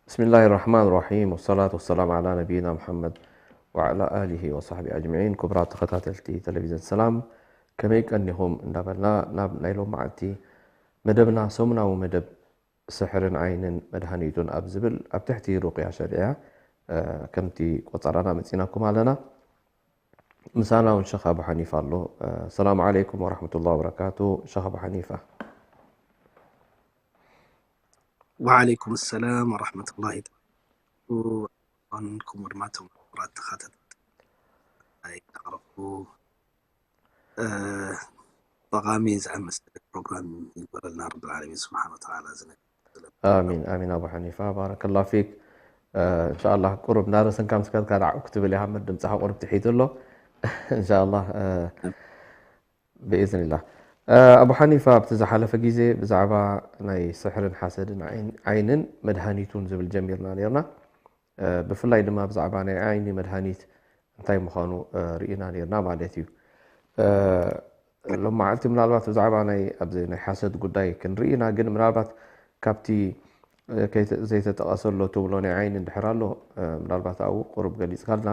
بسم الله الرحمن الرحيم، والصلاة والسلام على نبينا محمد وعلى آله وصحبه أجمعين። ክቡራት ተኸታተልቲ ቴሌቪዥን ሰላም፣ ከመይ ቀኒኹም እንዳበልና ናብ ናይ ሎም መዓልቲ መደብና፣ ሰሙናዊ መደብ ስሕርን ዓይንን መድሃኒቱን ኣብ ዝብል ኣብ ትሕቲ ሩቅያ ሸሪዓ፣ እ፣ ከምቲ ቆጸራና መጺናኩም ኣለና። ምሳና እውን ሸኽ ኣቡ ሓኒፋ ኣሎ። እ፣ ሰላም ዓለይኩም ወራሕመቱላሂ ወበረካቱ። ሸኽ ኣቡ ሓኒፋ። ወዓለይኩም ሰላም ወራሕመቱላሂ ተዓላ ወበረካቱ። ከምኡ ድማ እቶም ክቡራት ተኸታተልቲ ኣይተዕረፉ። እ፣ ጠቓሚ ዝኣመሰለ ፕሮግራም ይግበረልና ረብል ዓለሚን ስብሓን ወተዓላ። ዝነ ኣሚን ኣሚን። ኣቡ ሓኒፋ ባረከላ ፊክ። እ፣ እንሻኣላህ ቁሩብ እናረሰንካ ምስ ከድካ ዳዕ ክትብል ኢኻ፣ እምበር ድምፅኻ ቁሩብ ትሒቱ ኣሎ። እንሻኣላህ፣ እ፣ ብኢዝኒላህ። እ፣ ኣቡ ሓኒፋ፣ ኣብቲ ዝሓለፈ ግዜ ብዛዕባ ናይ ስሕርን ሓሰድን ዓይን-፣ ዓይንን መድሃኒቱን ዝብል ጀሚርና ነይርና። እ፣ ብፍላይ ድማ ብዛዕባ ናይ ዓይኒ መድሃኒት እንታይ ምዃኑ፣ እ፣ ርኢና ነይርና ማለት እዩ። እ፣ ሎም መዓልቲ ምናልባት ብዛዕባ ናይ፣ ኣብዚ ናይ ሓሰድ ጉዳይ ክንርኢ ኢና፣ ግን ምናልባት ካብቲ፣ እ፣ ከይተ-፣ ዘይተጠቐሰ ኣሎ ትብሎ ናይ ዓይኒ እንድሕር ኣሎ፣ እ፣ ምናልባት ኣብኡ ቁሩብ ገሊጽካልና፣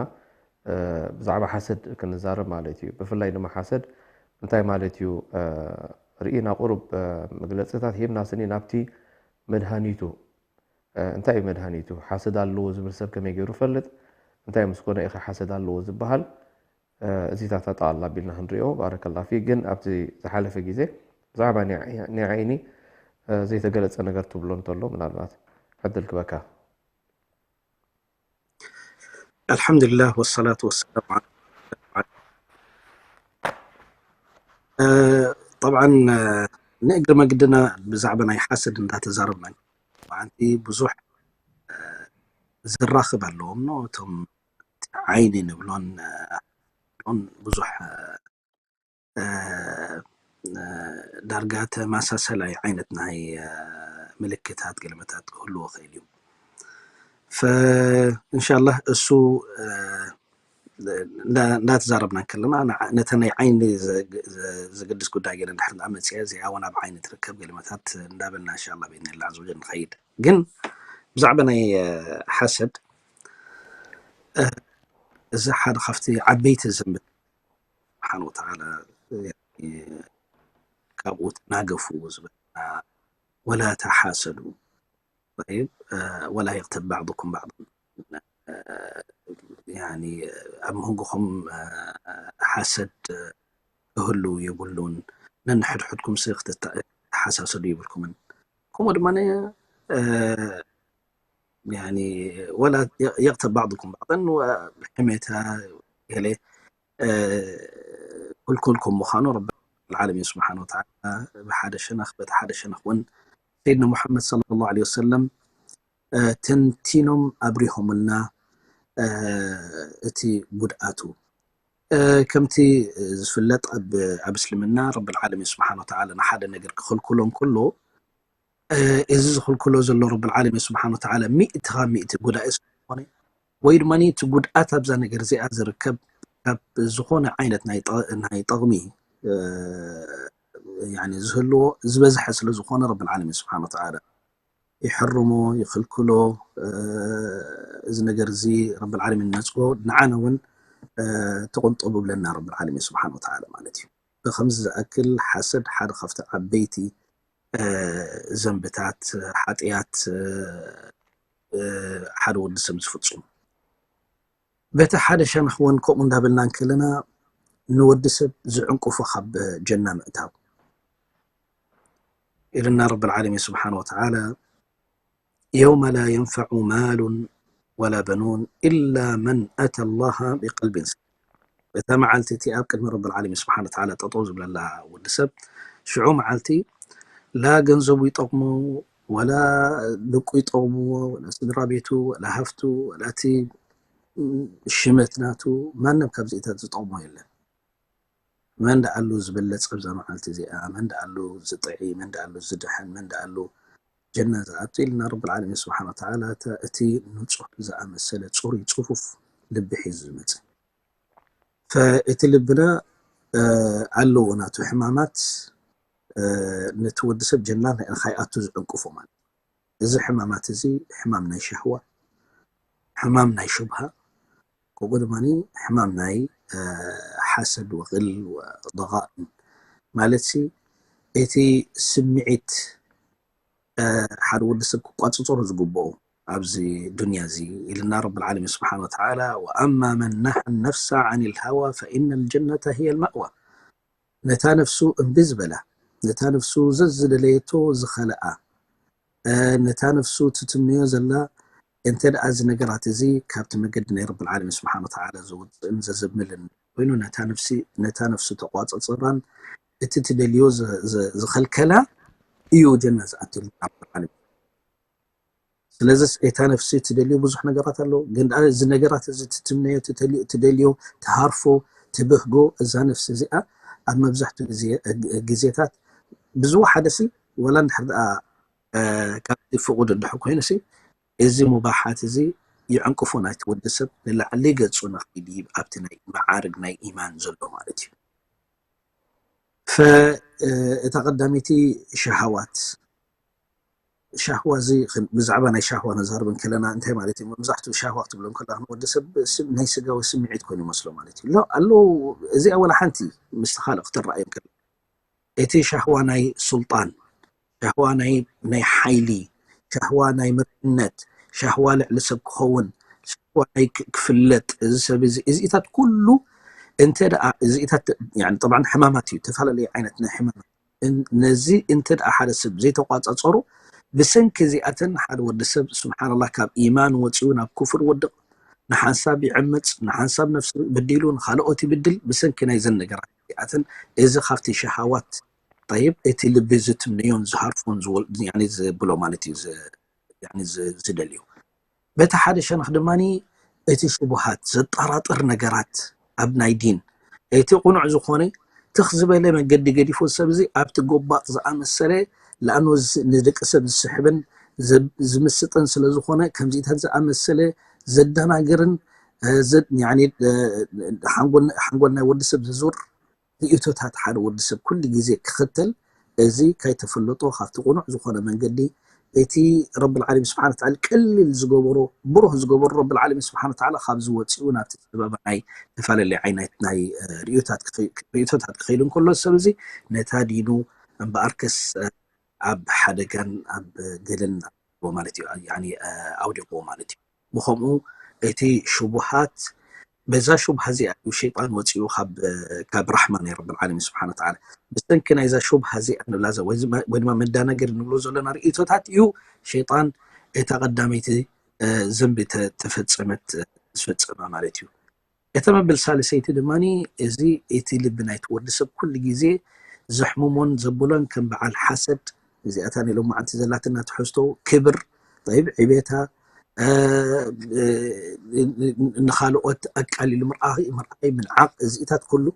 እ፣ ብዛዕባ ሓሰድ ክንዛረብ ማለት እዩ። ብፍላይ ድማ ሓሰድ እንታይ ማለት እዩ፣ እ፣ ርኢና ቁሩብ፣ እ፣ መግለጽታት ሂብና ስኒ ናብቲ መድሃኒቱ፣ እ፣ እንታይ እዩ መድሃኒቱ? ሓሰድ ኣለዎ ዝብል ሰብ ከመይ ገይሩ ይፈልጥ? እንታይ ምስ ኮነ ኢኸ ሓሰድ ኣለዎ ዝበሃል? እ፣ እዚታት ኣጠቓልል ኣቢልና ክንሪኦ፣ ባረከላ ፊክ። ግን ኣብቲ ዝሓለፈ ግዜ ብዛዕባ ናይ፣ ናይ ዓይኒ፣ እ፣ ዘይተገለጸ ነገር ትብሎ እንተሎ ምናልባት ዕድል ክበካ። ኣልሓምዱሊላህ ወሰላቱ ወሰላሙ ዓላ ረሱሊላህ። እ፣ ጠብዓን፣ እ፣ ንእግሪ መግድና ብዛዕባ ናይ ሓሰድ እንዳተዛረብና፣ መዓንቲ ብዙሕ፣ እ፣ ዘራኽብ ኣለዎም፣ ኖ፣ እቶም ዓይኒ ንብሎን፣ እ፣ ንብሎን ብዙሕ፣ እ፣ እ፣ እ፣ ዳርጋ ተመሳሰላይ ዓይነት ናይ፣ እ፣ ምልክታት ገለመታት ክህልዎ ይኽእል እዩ። ፈ-፣ እንሻላህ እሱ፣ እ፣ እንዳ-፣ እንዳተዛረብና ከለና ንዓ-፣ ነተ ናይ ዓይኒ ዘ-፣ ዘ-፣ ዘገድስ ጉዳይ ገለ እንድሕር ደኣ መፅያ፣ እዚኣ እውን ኣብ ዓይኒ ትርከብ ገለመታት እንዳበልና እንሻላ ብኢዝኒላህ ዓዘ ወጀል ንኸይድ። ግን ብዛዕባ ናይ፣ እ፣ ሓሰድ፣ እ፣ እዚ ሓደ ካብቲ ዓበይቲ ዘንብታት ስብሓን ወተዓላ፣ እ፣ ካብኡ ተናገፉ ዝበለና፣ ወላ ተሓሰዱ፣ ጠይብ፣ እ፣ ወላ የግተብ ባዕዱኩም ባዕዳን፣ እ፣ ያኒ ኣብ መንጎኹም፣ እ፣ ሓሰድ ክህሉ የብሉን፣ ነንሕድሕድኩም ሲ ክትተ-፣ ክትሓሳሰዱ የብልኩምን። ከምኡ ድማ፣ እ፣ ያኒ ወላ የ-፣ የግተብ ባዕዱኩም ባዕዳን፣ ወ-፣ ሕሜታ ገለ፣ እ፣ ክልኩል ከም ምዃኑ ረቢ ዓለሚን ስብሓን ወተዓላ ብሓደ ሸነኽ፣ በቲ ሓደ ሸነኽ እውን ሰይድና ሙሓመድ ሰለላሁ ዐለይሂ ወሰለም፣ እ፣ ተንቲኖም ኣብሪሆምልና፣ እ፣ እቲ ጉድኣቱ። እ፣ ከምቲ ዝፍለጥ ኣብ፣ ኣብ እስልምና ረቢ ዓለሚን ስብሓን ወተዓላ ንሓደ ነገር ክኽልክሎ እንከሎ፣ እ፣ እዚ ዝኽልክሎ ዘሎ ረቢ ዓለሚን ስብሓን ወተዓላ ሚእቲ ካብ ሚእቲ ጉዳኢ ስለዝኾነ፣ ወይ ድማ እቲ ጉድኣት ኣብዛ ነገር እዚኣ ዝርከብ ካብ ዝኾነ ዓይነት ናይ ጠ-፣ ናይ ጠቕሚ፣ እ፣ ያኒ ዝህልዎ ዝበዝሐ ስለ ዝኾነ ረቢ ዓለሚን ስብሓን ወተዓላ ይሕርሞ፣ ይኽልክሎ፣ እ፣ እዚ ነገር እዚ ረቢ ዓለሚን ነጽጎ፣ ንዓና እውን፣ እ፣ ተቆንጠቡ ብለና ረቢ ዓለሚን ስብሓን ወተዓላ ማለት እዩ። ብኸምዚ ዝኣክል ሓሰድ ሓደ ካብቲ ዓበይቲ፣ እ፣ ዘንብታት፣ ሓጥያት፣ እ፣ እ፣ ሓደ ወዲ ሰብ ዝፍጽሙ። በቲ ሓደ ሸነኽ እውን ከምኡ እንዳበልና እንከለና ንወዲ ሰብ ዝዕንቅፎ ካብ ጀና ምእታው ኢልና ረቢ ዓለሚን ስብሓን ወተዓላ يوم لا ينفع مال ولا بنون إلا من أتى الله بقلب سليم. እታ መዓልቲ እቲኣ ኣብ ቅድሚ ረብል ዓለሚን ስብሓነ ወተዓላ ጠጠው ዝብለላ ወዲ ሰብ፣ ሽዑ መዓልቲ ላ ገንዘቡ ይጠቕሞ፣ ወላ ደቁ ይጠቕምዎ፣ ወላ ስድራ ቤቱ፣ ወላ ሃፍቱ፣ ወላ እቲ ሽመት ናቱ፣ ማንም ካብዚኢታት ዝጠቕሞ የለን። መን ደኣሉ ዝበለጸ ኣብዛ መዓልቲ እዚኣ፣ መን ደኣሉ ዝጥዒ፣ መን ደኣሉ ዝድሕን፣ መን ደኣሉ ጀና ዝኣቱ ኢልና ረብል ዓለሚን ስብሓነ ወተዓላ እቲ ንጹህ ዝኣመሰለ ጽሩይ ጽፉፍ ልቢ ሒዙ ዝመጽእ። ፈእቲ ልብና ኣለዎ ናቱ ሕማማት፣ ነቲ ወዲ ሰብ ጀና ንኸይኣቱ ዝዕንቅፎ ማለት። እዚ ሕማማት እዚ ሕማም ናይ ሸህዋ፣ ሕማም ናይ ሹብሃ፣ ከምኡ ድማ ሕማም ናይ ሓሰድ ወግል ወደጋኢን ማለት ሲ እቲ ስምዒት ሓደ ወዲ ሰብ ክቋፅፀሩ ዝግብኦ ኣብዚ ዱንያ እዚ ኢልና ረብል ዓለሚን ስብሓን ወተዓላ፣ ወኣማ መን ነሃ ነፍሳ ዓን ልሃዋ ፈኢነ ልጀነተ ህየ ልማእዋ። ነታ ነፍሱ እምቢ ዝበላ፣ ነታ ነፍሱ ዘዝደለየቶ ዝኸለኣ፣ ነታ ነፍሱ ትትምዮ ዘላ እንተ ደኣ እዚ ነገራት እዚ ካብቲ መገዲ ናይ ረብል ዓለሚን ስብሓን ወተዓላ ዘውፅእን ዘዘምልን ኮይኑ ነታ ነፍሲ ነታ ነፍሱ ተቋፀፀራን እቲ ትደልዮ ዝኸልከላ እዩ ጀና ዝኣትል ዓለም። ስለዚ እታ ነፍሲ ትደልዮ ብዙሕ ነገራት ኣሎ፣ ግን ደኣ እዚ ነገራት እዚ ትትምነዮ ትደልዮ ትሃርፎ ትብህጎ እዛ ነፍሲ እዚኣ ኣብ መብዛሕትኡ ግዜታት ብዝወሓደ ሲ ወላ እንድሕር ደኣ ካብቲ ፍቑድ እንድሕር ኮይኑ ሲ እዚ ሙባሓት እዚ ይዕንቅፎ ናይቲ ወዲ ሰብ ንላዕሊ ገጹ ንኸይድ ይብ ኣብቲ ናይ መዓርግ ናይ ኢማን ዘሎ ማለት እዩ። ፈእታ ቀዳመይቲ ሸሃዋት ሻህዋ እዚ ብዛዕባ ናይ ሻህዋ ነዛርብ እንከለና እንታይ ማለት እዩ? መብዛሕትኡ ሻህዋ ክትብሎ እንከለካ ንወዲ ሰብ ናይ ስጋዊ ስምዒት ኮይኑ ይመስሎ ማለት እዩ። ኣሎ እዚ ወላ ሓንቲ ምስቲ ካልእ ክትረኣዮ እንከሎ እቲ ሻህዋ ናይ ሱልጣን፣ ሻህዋ ናይ ናይ ሓይሊ፣ ሻህዋ ናይ መሪሕነት፣ ሻህዋ ልዕሊ ሰብ ክኸውን፣ ሻህዋ ናይ ክፍለጥ፣ እዚ ሰብ እዚ እዚኢታት ኩሉ እንተ ደኣ እዚኢታት ጠብዓን ሕማማት እዩ፣ ዝተፈላለዩ ዓይነት ናይ ሕማማት ነዚ እንተ ደኣ ሓደ ሰብ ዘይተቋጻጸሩ ብሰንኪ እዚኣተን ሓደ ወዲ ሰብ ስብሓንላህ ካብ ኢማን ወፂኡ ናብ ኩፍር ይወድቕ። ንሓንሳብ ይዕምፅ፣ ንሓንሳብ ነፍሲ በዲሉ ንኻልኦት ይብድል ብሰንኪ ናይዘን ነገራት እዚኣተን። እዚ ካብቲ ሸሃዋት ጠይብ እቲ ልቢ ዝትምንዮን ዝሃርፎን ዝብሎ ማለት እዩ ዝደልዩ። በቲ ሓደ ሸነኽ ድማ እቲ ሽቡሃት ዘጠራጥር ነገራት ኣብ ናይ ዲን እቲ ቁኑዕ ዝኾነ ትኽ ዝበለ መገዲ ገዲፉ ሰብ እዚ ኣብቲ ጎባጥ ዝኣመሰለ ለኣኖ ንደቂ ሰብ ዝስሕብን ዝምስጥን ስለ ዝኾነ ከምዚታት ዝኣመሰለ ዘደናግርን ሓንጎል ናይ ወዲ ሰብ ዝዙር ርእቶታት ሓደ ወዲ ሰብ ኩሉ ግዜ ክኽተል እዚ ከይተፈለጦ ካብቲ ቁኑዕ ዝኾነ መንገዲ እቲ ረብል ዓለሚን ስብሓን ወተዓላ ቀሊል ዝገበሮ ብሩህ ዝገበሮ ረብል ዓለሚን ስብሓን ወተዓላ ካብ ዝወፅኡ ናብቲ ፀበባ ናይ ተፈላለዩ ዓይነት ናይ ርእቶታት ክኸይሉ እንከሎ ሰብ እዚ ነታ ዲኑ እምበኣርከስ ኣብ ሓደጋን ኣብ ገለን ማለት እዩ ኣውዲቕዎ ማለት እዩ። ብኸምኡ እቲ ሽቡሃት በዛ ሽቡሃ እዚኣ እዩ ሸይጣን ወፂኡ ካብ ራሕማ ናይ ረብል ዓለሚን ስብሓን ወተዓላ። ብሰንኪ ናይዛ ሽቡሃ እዚኣ ንብላ ወይ ድማ መዳናገሪ ንብሎ ዘለና ርእቶታት እዩ ሸይጣን እታ ቀዳመይቲ ዘንቢ ተፈፀመት ዝፈፀማ ማለት እዩ። እታ መብል ሳልሰይቲ ድማ እዚ እቲ ልቢ ናይቲ ወዲ ሰብ ኩሉ ግዜ ዘሕምሞን ዘብሎን ከም በዓል ሓሰድ እዚኣታ ናይ ሎማዓንቲ ዘላትና ትሕዝቶ ክብር ጠይብ ዕቤታ ንኻልኦት ኣቃሊሉ ምርኣይ ምንዓቕ እዚኢታት ኩሉ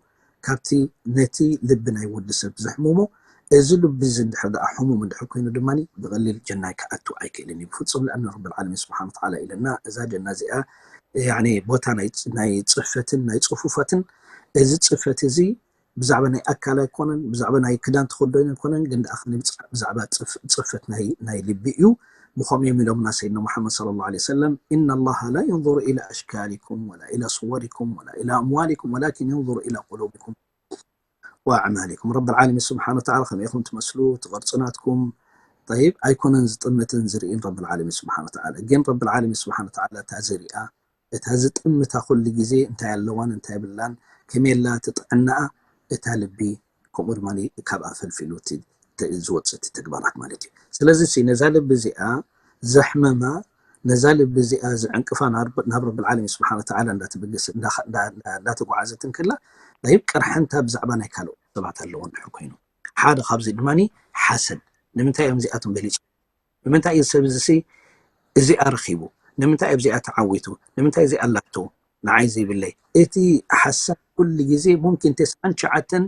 ካብቲ ነቲ ልቢ ናይ ወዲ ሰብ ዘሕምሞ እዚ ልቢ እዚ እንድሕር ደኣ ሕሙም እንድሕር ኮይኑ ድማ ብቐሊል ጀና ክኣቱ ኣይክእልን እዩ ብፍፁም። ለኣነ ረብል ዓለሚን ስብሓን ወተዓላ ኢለና እዛ ጀና እዚኣ ያኒ ቦታ ናይ ፅፈትን ናይ ፅፉፈትን እዚ ፅፈት እዚ ብዛዕባ ናይ ኣካል ኣይኮነን፣ ብዛዕባ ናይ ክዳን ተኸደኖ ኣይኮነን፣ ግን ደኣ ብዛዕባ ፅፈት ናይ ልቢ እዩ። ብኸምኡ እዮም ኢሎምና ሰይድና ሙሓመድ صلى الله عليه وسلم إن الله لا ينظر إلى أشكالكم ولا إلى صوركم ولا إلى أموالكم ولكن ينظر إلى قلوبكم وأعمالكم። ረብል ዓለሚን ስብሓን ወተዓላ ከመይ ኢኹም ትመስሉ እቲ ቅርፂ ናትኩም ጠይብ ኣይኮነን ዝጥምትን ዝርእን ረብል ዓለሚን ስብሓን ወተዓላ። ግን ረብል ዓለሚን ስብሓን ወተዓላ እታ ዝሪኣ እታ ዝጥምታ ኩሉ ግዜ እንታይ ኣለዋን እንታይ የብላን ከመይ ኣላ እቲ ጥዕናኣ እታ ልቢ ከምኡ ድማ ካብኣ ፈልፊሉ ዝወፅእ እቲ ተግባራት ማለት እዩ። ስለዚ ነዛ ልቢ እዚኣ ዘሕመማ፣ ነዛ ልቢ እዚኣ ዝዕንቅፋ ናብ ናብ ረብል ዓለሚን ስብሓን ወተዓላ እንዳተበገሰ እንዳተጓዓዘት እንክላ፣ ይብ ቅርሕንታ ብዛዕባ ናይ ካልኦት ሰባት ኣለዎ እንድሕር ኮይኑ። ሓደ ካብዚ ድማ ሓሰድ። ንምንታይ እዮም እዚኣቶም በሊፁ? ንምንታይ እዩ ሰብ እዚ እዚኣ ረኺቡ? ንምንታይ ኣብዚኣ ተዓዊቱ? ንምንታይ እዚኣ ኣላቶ ንዓይ ዘይብለይ? እቲ ሓሳብ ኩሉ ግዜ ሙምኪን ተስዓን ትሽዓተን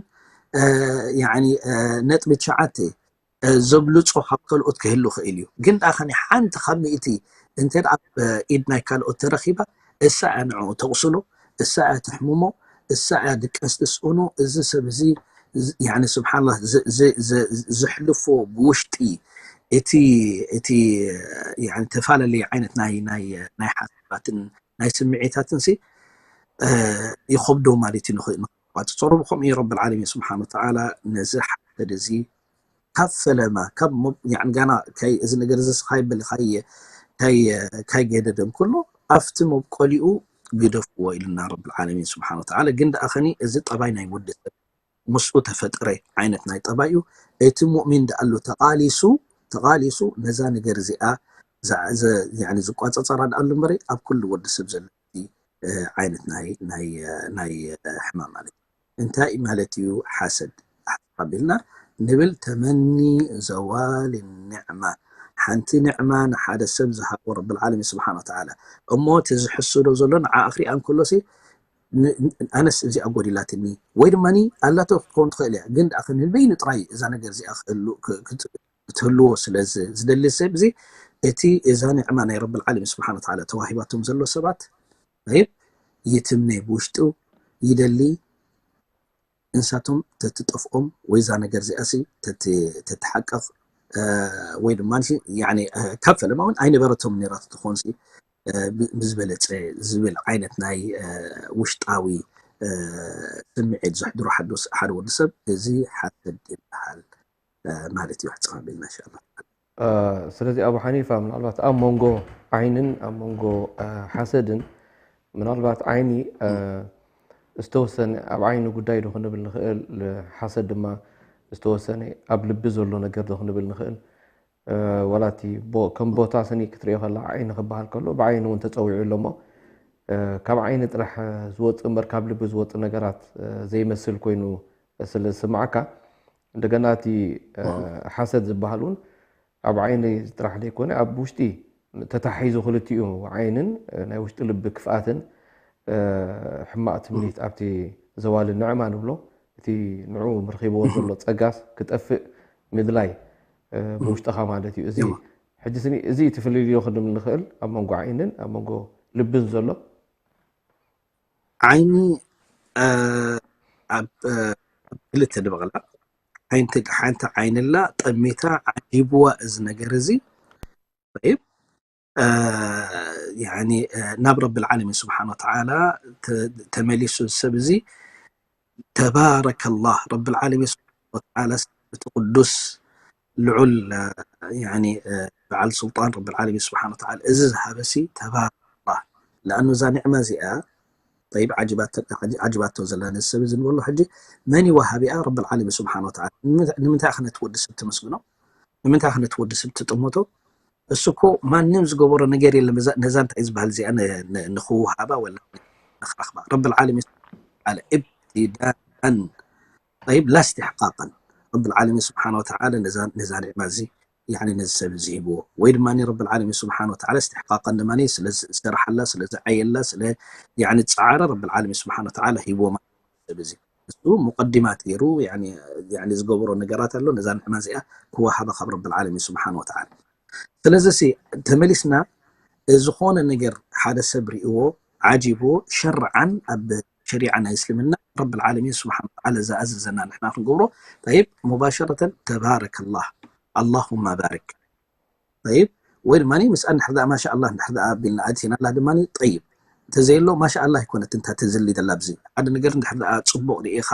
ነጥቢ ትሽዓተ ዘብልጾ ካብ ካልኦት ክህሉ ክእል እዩ። ግን ደኣ ከኒ ሓንቲ ካብ ሚእቲ እንተ ደኣ ኣብ ኢድ ናይ ካልኦት ተረኺባ፣ እሳ እያ ንዕኡ ተቕስሎ፣ እሳ እያ ተሕምሞ፣ እሳ እያ ድቀስ ትስእኖ። እዚ ሰብ እዚ ያኒ ስብሓንላህ ዘሕልፎ ብውሽጢ እቲ እቲ ያኒ ተፈላለየ ዓይነት ናይ ናይ ናይ ሓሳባትን ናይ ስምዒታትን ሲ ይኸብዶ ማለት እዩ። ንኽባፅፀሩ ብከምኡ እዩ ረብል ዓለሚን ስብሓን ወተዓላ ነዚ ሓሰድ እዚ ካብ ፈለማ ካብ ያኒ ጋና ከይ እዚ ነገር እዚ ስኻይ በል ካይ ካይ ካይ ገደደ እንከሎ ኣብቲ መብቆሊኡ ግደፍዎ ኢሉና ረብል ዓለሚን ስብሓን ወተዓላ። ግን ደኣ ኸኒ እዚ ጠባይ ናይ ወዲ ሰብ ምስኡ ተፈጥረ ዓይነት ናይ ጠባይ እዩ። እቲ ሙእሚን ደኣሉ ተቓሊሱ ተቓሊሱ ነዛ ነገር እዚኣ ዝቋጸጸራ ደኣሉ እምበረ ኣብ ኩሉ ወዲ ሰብ ዘሎ ዓይነት ናይ ናይ ናይ ሕማም ማለት እዩ። እንታይ ማለት እዩ ሓሰድ? ሓሳብ ኢልና ንብል ተመኒ ዘዋል ኒዕማ፣ ሓንቲ ኒዕማ ንሓደ ሰብ ዝሃቦ ረብል ዓለሚን ስብሓን ወተዓላ እሞ እቲ ዝሕስዶ ዘሎ ንዓ ኣኽሪኣ እንከሎሲ ኣነስ እዚኣ ጎዲላትኒ ወይ ድማ ኣላቶ ክትከውን ትኽእል እያ፣ ግን ደኣ ንበይኑ ጥራይ እዛ ነገር እዚኣ ክትህልዎ ስለ ዝደሊ ሰብ እዚ እቲ እዛ ኒዕማ ናይ ረብል ዓለሚን ስብሓን ወተዓላ ተዋሂባቶም ዘሎ ሰባት ይብ ይትምነ ብውሽጡ ይደሊ እንሳቶም ተትጠፍኦም ወይ እዛ ነገር እዚኣሲ ተትሓቀፍ ወይ ድማ ካብ ፈለማ እውን ኣይነበረቶም ነይራ ትኾንሲ ብዝበለፀ ዝብል ዓይነት ናይ ውሽጣዊ ስምዒት ዘሕድሮ ሓደ ወዲ ሰብ እዚ ሓሰድ ይበሃል ማለት እዩ። ሕፅር ኣቢልና እንሻላ። ስለዚ ኣቡ ሓኒፋ ምናልባት ኣብ መንጎ ዓይንን ኣብ መንጎ ሓሰድን ምናልባት ዓይኒ ዝተወሰነ ኣብ ዓይኒ ጉዳይ ዶ ክንብል ንኽእል፣ ሓሰድ ድማ ዝተወሰነ ኣብ ልቢ ዘሎ ነገር ዶ ክንብል ንኽእል። ዋላ እቲ ከም ቦታ ስኒ ክትሪኦ ከላ ዓይኒ ክበሃል ከሎ ብዓይኒ እውን ተፀዊዑ ኣሎ እሞ ካብ ዓይኒ ጥራሕ ዝወፅእ እምበር ካብ ልቢ ዝወፅእ ነገራት ዘይመስል ኮይኑ ስለ ዝስምዓካ እንደገና እቲ ሓሰድ ዝበሃል እውን ኣብ ዓይኒ ጥራሕ ዘይኮነ ኣብ ውሽጢ ተታሒዙ ክልቲኡ ዓይንን ናይ ውሽጢ ልቢ ክፍኣትን ሕማቕ ትምኒት ኣብቲ ዘዋሊ ንዕማ ንብሎ እቲ ንዑ ምርኺብዎ ዘሎ ጸጋስ ክጠፍእ ምድላይ ብውሽጥኻ ማለት እዩ። እዚ ሕጂ ስኒ እዚ ትፍልልዮ ክንብል ንኽእል ኣብ መንጎ ዓይንን ኣብ መንጎ ልብን ዘሎ ዓይኒ ኣብ ክልተ ንበቕላ ሓንቲ ሓንቲ ዓይንላ ጠሚታ ዓጂብዋ እዚ ነገር እዚ ይብ ናብ ረብል ዓለሚን ስብሓን ወተዓላ ተመሊሱ ሰብ እዚ ተባረከላህ ረብል ዓለሚን ስብሓን ወተዓላ እቲ ቅዱስ ልዑል በዓል ስልጣን ረብል ዓለሚን ስብሓን ወተዓላ እዚ ዝሃበሲ ተባረከላህ። ለኣኑ እዛ ኒዕማ እዚኣ ጠይብ ዓጅባቶ ዘላ ነዚ ሰብ እዚ ንበሎ ሕጂ መን እዩ ወሃቢኣ ረብል ዓለሚን ስብሓን ወተዓላ። ንምንታይ ኢኻ ነቲ ወዲ ሰብ ተመስግኖ? ንምንታይ ኢኻ ነቲ ወዲ ሰብ ትጥምቶ? እሱ እኮ ማንም ዝገበሮ ነገር የለን። ነዛ እንታይ ዝበሃል እዚኣ ንክውሃባ ወላ ንክረኽባ ረብል ዓለሚን ስብሓን ወተዓላ ኢብትዳኣን ጠይብ ላ እስትሕቃቀን ረብል ዓለሚን ስብሓን ወተዓላ ነዛ ኒዕማ እዚ ያኒ ነዚ ሰብ እዚ ሂብዎ ወይ ድማ ረብል ዓለሚን ስብሓን ወተዓላ እስትሕቃቀን ድማ ስለ ዝሰረሓላ ስለ ዝዓየላ ስለ ያኒ ዝፀዓረ ረብል ዓለሚን ስብሓን ወተዓላ ሂብዎ ማለት ሰብ እዚ እሱ ሙቀዲማት ገይሩ ያኒ ዝገበሮ ነገራት ኣሎ ነዛ ኒዕማ እዚኣ ክወሃባ ካብ ረብል ዓለሚን ስብሓን ወተዓላ። ስለዚ ሲ ተመሊስና ዝኾነ ነገር ሓደ ሰብ ሪእዎ ዓጂብዎ ሸርዓን ኣብ ሸሪዓ ናይ እስልምና ረብል ዓለሚን ስብሓን ወተዓላ ዝኣዘዘና ንሕና ክንገብሮ ጠይብ ሙባሸረተን ተባረከላህ ኣላሁማ ባርክ ጠይብ ወይ ድማ ምስኣ እንድሕር ደኣ ማሻ ኣላህ እንድሕር ደኣ ኣቢልና ኣቲናላ ድማ ጠይብ እንተዘየሎ ማሻ ኣላህ ኣይኮነትን እታ ተዝሊ ዘላ ኣብዚ ሓደ ነገር እንድሕር ደኣ ፅቡቕ ርኢኻ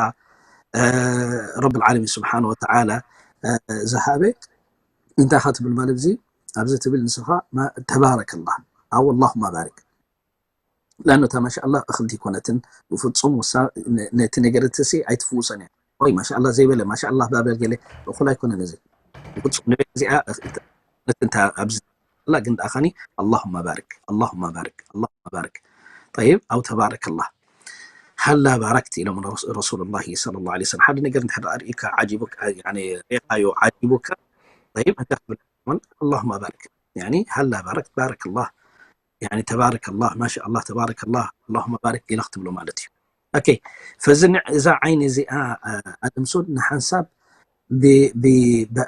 ረብል ዓለሚን ስብሓን ወተዓላ ዝሃበ እንታይ ኢኻ ትብል ማለት እዚ ኣብዚ ትብል ንስኻ ተባረከላህ ኣው ኣላሁማ ባርክ ለኣኑ እታ ማሻ ኣላህ እኽልቲ ኣይኮነትን ብፍፁም ውሳ ነቲ ነገር እቲ ሲ ኣይትፍውሶን እያ ወይ ማሻ ኣላህ ዘይበለ ማሻ ኣላህ ባበል ገለ እኹል ኣይኮነን እዚ ብፍፁም ንበይ እዚኣ ነቲ እንታ ኣብዚ ኣላ ግን ደኣ ኸኒ ኣላሁማ ባርክ ኣላሁማ ባርክ ኣላሁማ ባርክ። ጠይብ፣ ኣው ተባረከላህ ሃላ ባረክት ኢሎም ረሱሉላሂ ሰለላሁ ዐለይሂ ወሰለም። ሓደ ነገር እንድሕር ደኣ ርኢካ ዓጂቡካ፣ ያኒ ርኢኻዮ ዓጂቡካ፣ ጠይብ እንታይ ክትብል? ኣላሁማ ባርክ፣ ያኒ ሃላ ባረክት ባረከላህ፣ ያኒ ተባረከላህ ማሻኣላህ ተባረከላህ ኣላሁማ ባርክ ኢላ ክትብሎ ማለት እዩ። ኦኬ፣ ፈዚ ንዕ እዛ ዓይኒ እዚኣ ኣደምሶን ንሓንሳብ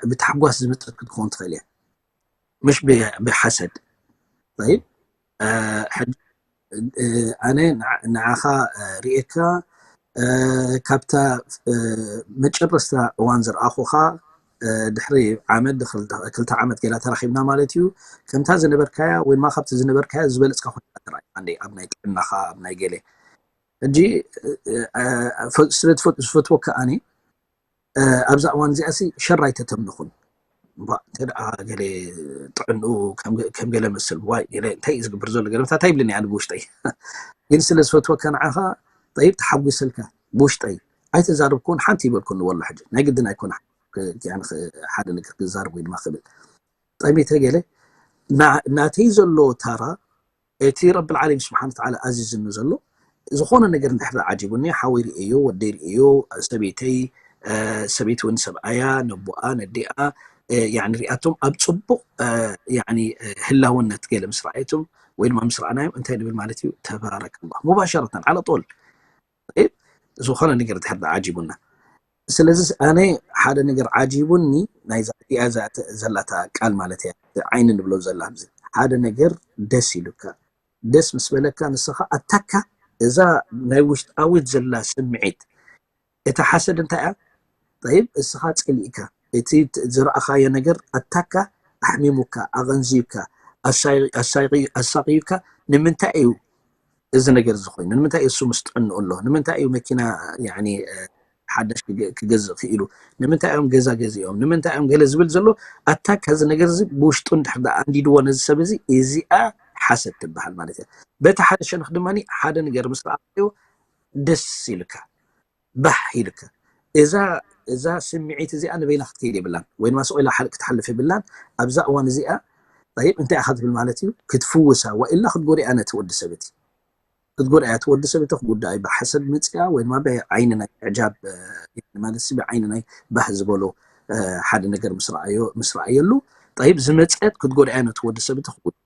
ብታሕጓስ ዝመፀት ክትኸውን ትኽእል እያ፣ ምሽ ብሓሰድ። ጠይብ፣ ሕጂ ኣነ ንዓኻ ርእየካ ካብታ መጨረስታ እዋን ዝረኣኹኻ ድሕሪ ዓመት ክልተ ዓመት ገላ ተራኺብና ማለት እዩ። ከምታ ዝነበርካያ ወይ ድማ ካብቲ ዝነበርካያ ዝበለፅካ ኮይንካ ትረኣይ። ኣንዴ ኣብ ናይ ጥዕናኻ ኣብ ናይ ገለ ሕጂ ስለ ዝፈትወካ ኣነ ኣብዛ እዋን እዚኣ ሲ ሸር ኣይተተምንኹን። እባ እንተ ደኣ ገለ ጥዕንኡ ከም ገለ መስል ዋይ ገለ እንታይ እዩ ዝግብር ዘሎ ገለ ምታ እንታይ ይብልኒ ኣነ ብውሽጠይ ግን ስለ ዝፈትወካ ንዓኻ ጠይብ ተሓጒሰልካ ብውሽጠይ ኣይተዛረብኩን ሓንቲ ይበልኩን ወላ ሕጂ ናይ ግድን ኣይኮነ ሓደ ነገር ክዛረብ ወይ ድማ ክብል ጠሚተ ገለ ናተይ ዘሎ ታራ እቲ ረብል ዓለሚን ስብሓን ተዓላ ኣዚዝኒ ዘሎ ዝኾነ ነገር እንድሕር ዓጂቡኒ ሓወይ ርእዮ ወደይ ርእዮ ሰበይተይ ሰበይቲ እውን ሰብኣያ ነቦኣ ነዲኣ ሪኣቶም ኣብ ፅቡቕ ህላውነት ገለ ምስ ረኣየቶም ወይ ድማ ምስ ረኣናዮም እንታይ ንብል ማለት እዩ ተባረከላ ሙባሸረተን ዓለ ጦል ዝኾነ ነገር ድሕር ዓጂቡና ስለዚ ኣነ ሓደ ነገር ዓጂቡኒ ናይዛ እዚኣ ዘላታ ቃል ማለት እያ ዓይኒ ንብሎ ዘላ ኣብዚ ሓደ ነገር ደስ ኢሉካ ደስ ምስ በለካ ንስኻ ኣታካ እዛ ናይ ውሽጣዊት ዘላ ስምዒት እታ ሓሰድ እንታይ እያ ጠይብ እስኻ ጸሊእካ እቲ ዝረኣኻዮ ነገር ኣታካ ኣሕሚሙካ ኣቐንዝዩካ ኣሳቂዩካ ንምንታይ እዩ እዚ ነገር እዚ ኮይኑ ንምንታይ እሱ ምስ ጥዕንኡ ኣሎ ንምንታይ እዩ መኪና ሓደሽ ክገዝእ ክኢሉ ንምንታይ እዮም ገዛ ገዚኦም ንምንታይ እዮም ገለ ዝብል ዘሎ ኣታ ከዚ ነገር እዚ ብውሽጡ እንድሕር ደኣ ኣንዲድዎ ነዚ ሰብ እዚ እዚኣ ሓሰድ ትበሃል ማለት እያ በቲ ሓደ ሸነኽ ድማ ሓደ ነገር ምስ ረኣዮ ደስ ኢልካ ባህ ኢልካ እዛ እዛ ስምዒት እዚኣ ንበይና ክትከይድ የብላን ወይ ድማ ስቕ ኢላ ሓልቅ ክትሓልፍ የብላን ኣብዛ እዋን እዚኣ እንታይ ኢኻ ትብል ማለት እዩ ክትፍውሳ ወኢላ ክትጎድኣ ነቲ ወዲ ሰብ እቲ ክትጎድኣ እቲ ወዲ ሰብ እቲ ክጉዳእ እዩ ብሓሰድ መፅያ ወይ ድማ ብዓይኒ ናይ ዕጃብ ማለት ሲ ብዓይኒ ናይ ባህ ዝበሎ ሓደ ነገር ምስ ረኣየሉ ጠይብ ዝመፀት ክትጎድኣ ነቲ ወዲ ሰብ እቲ ክጉዳእ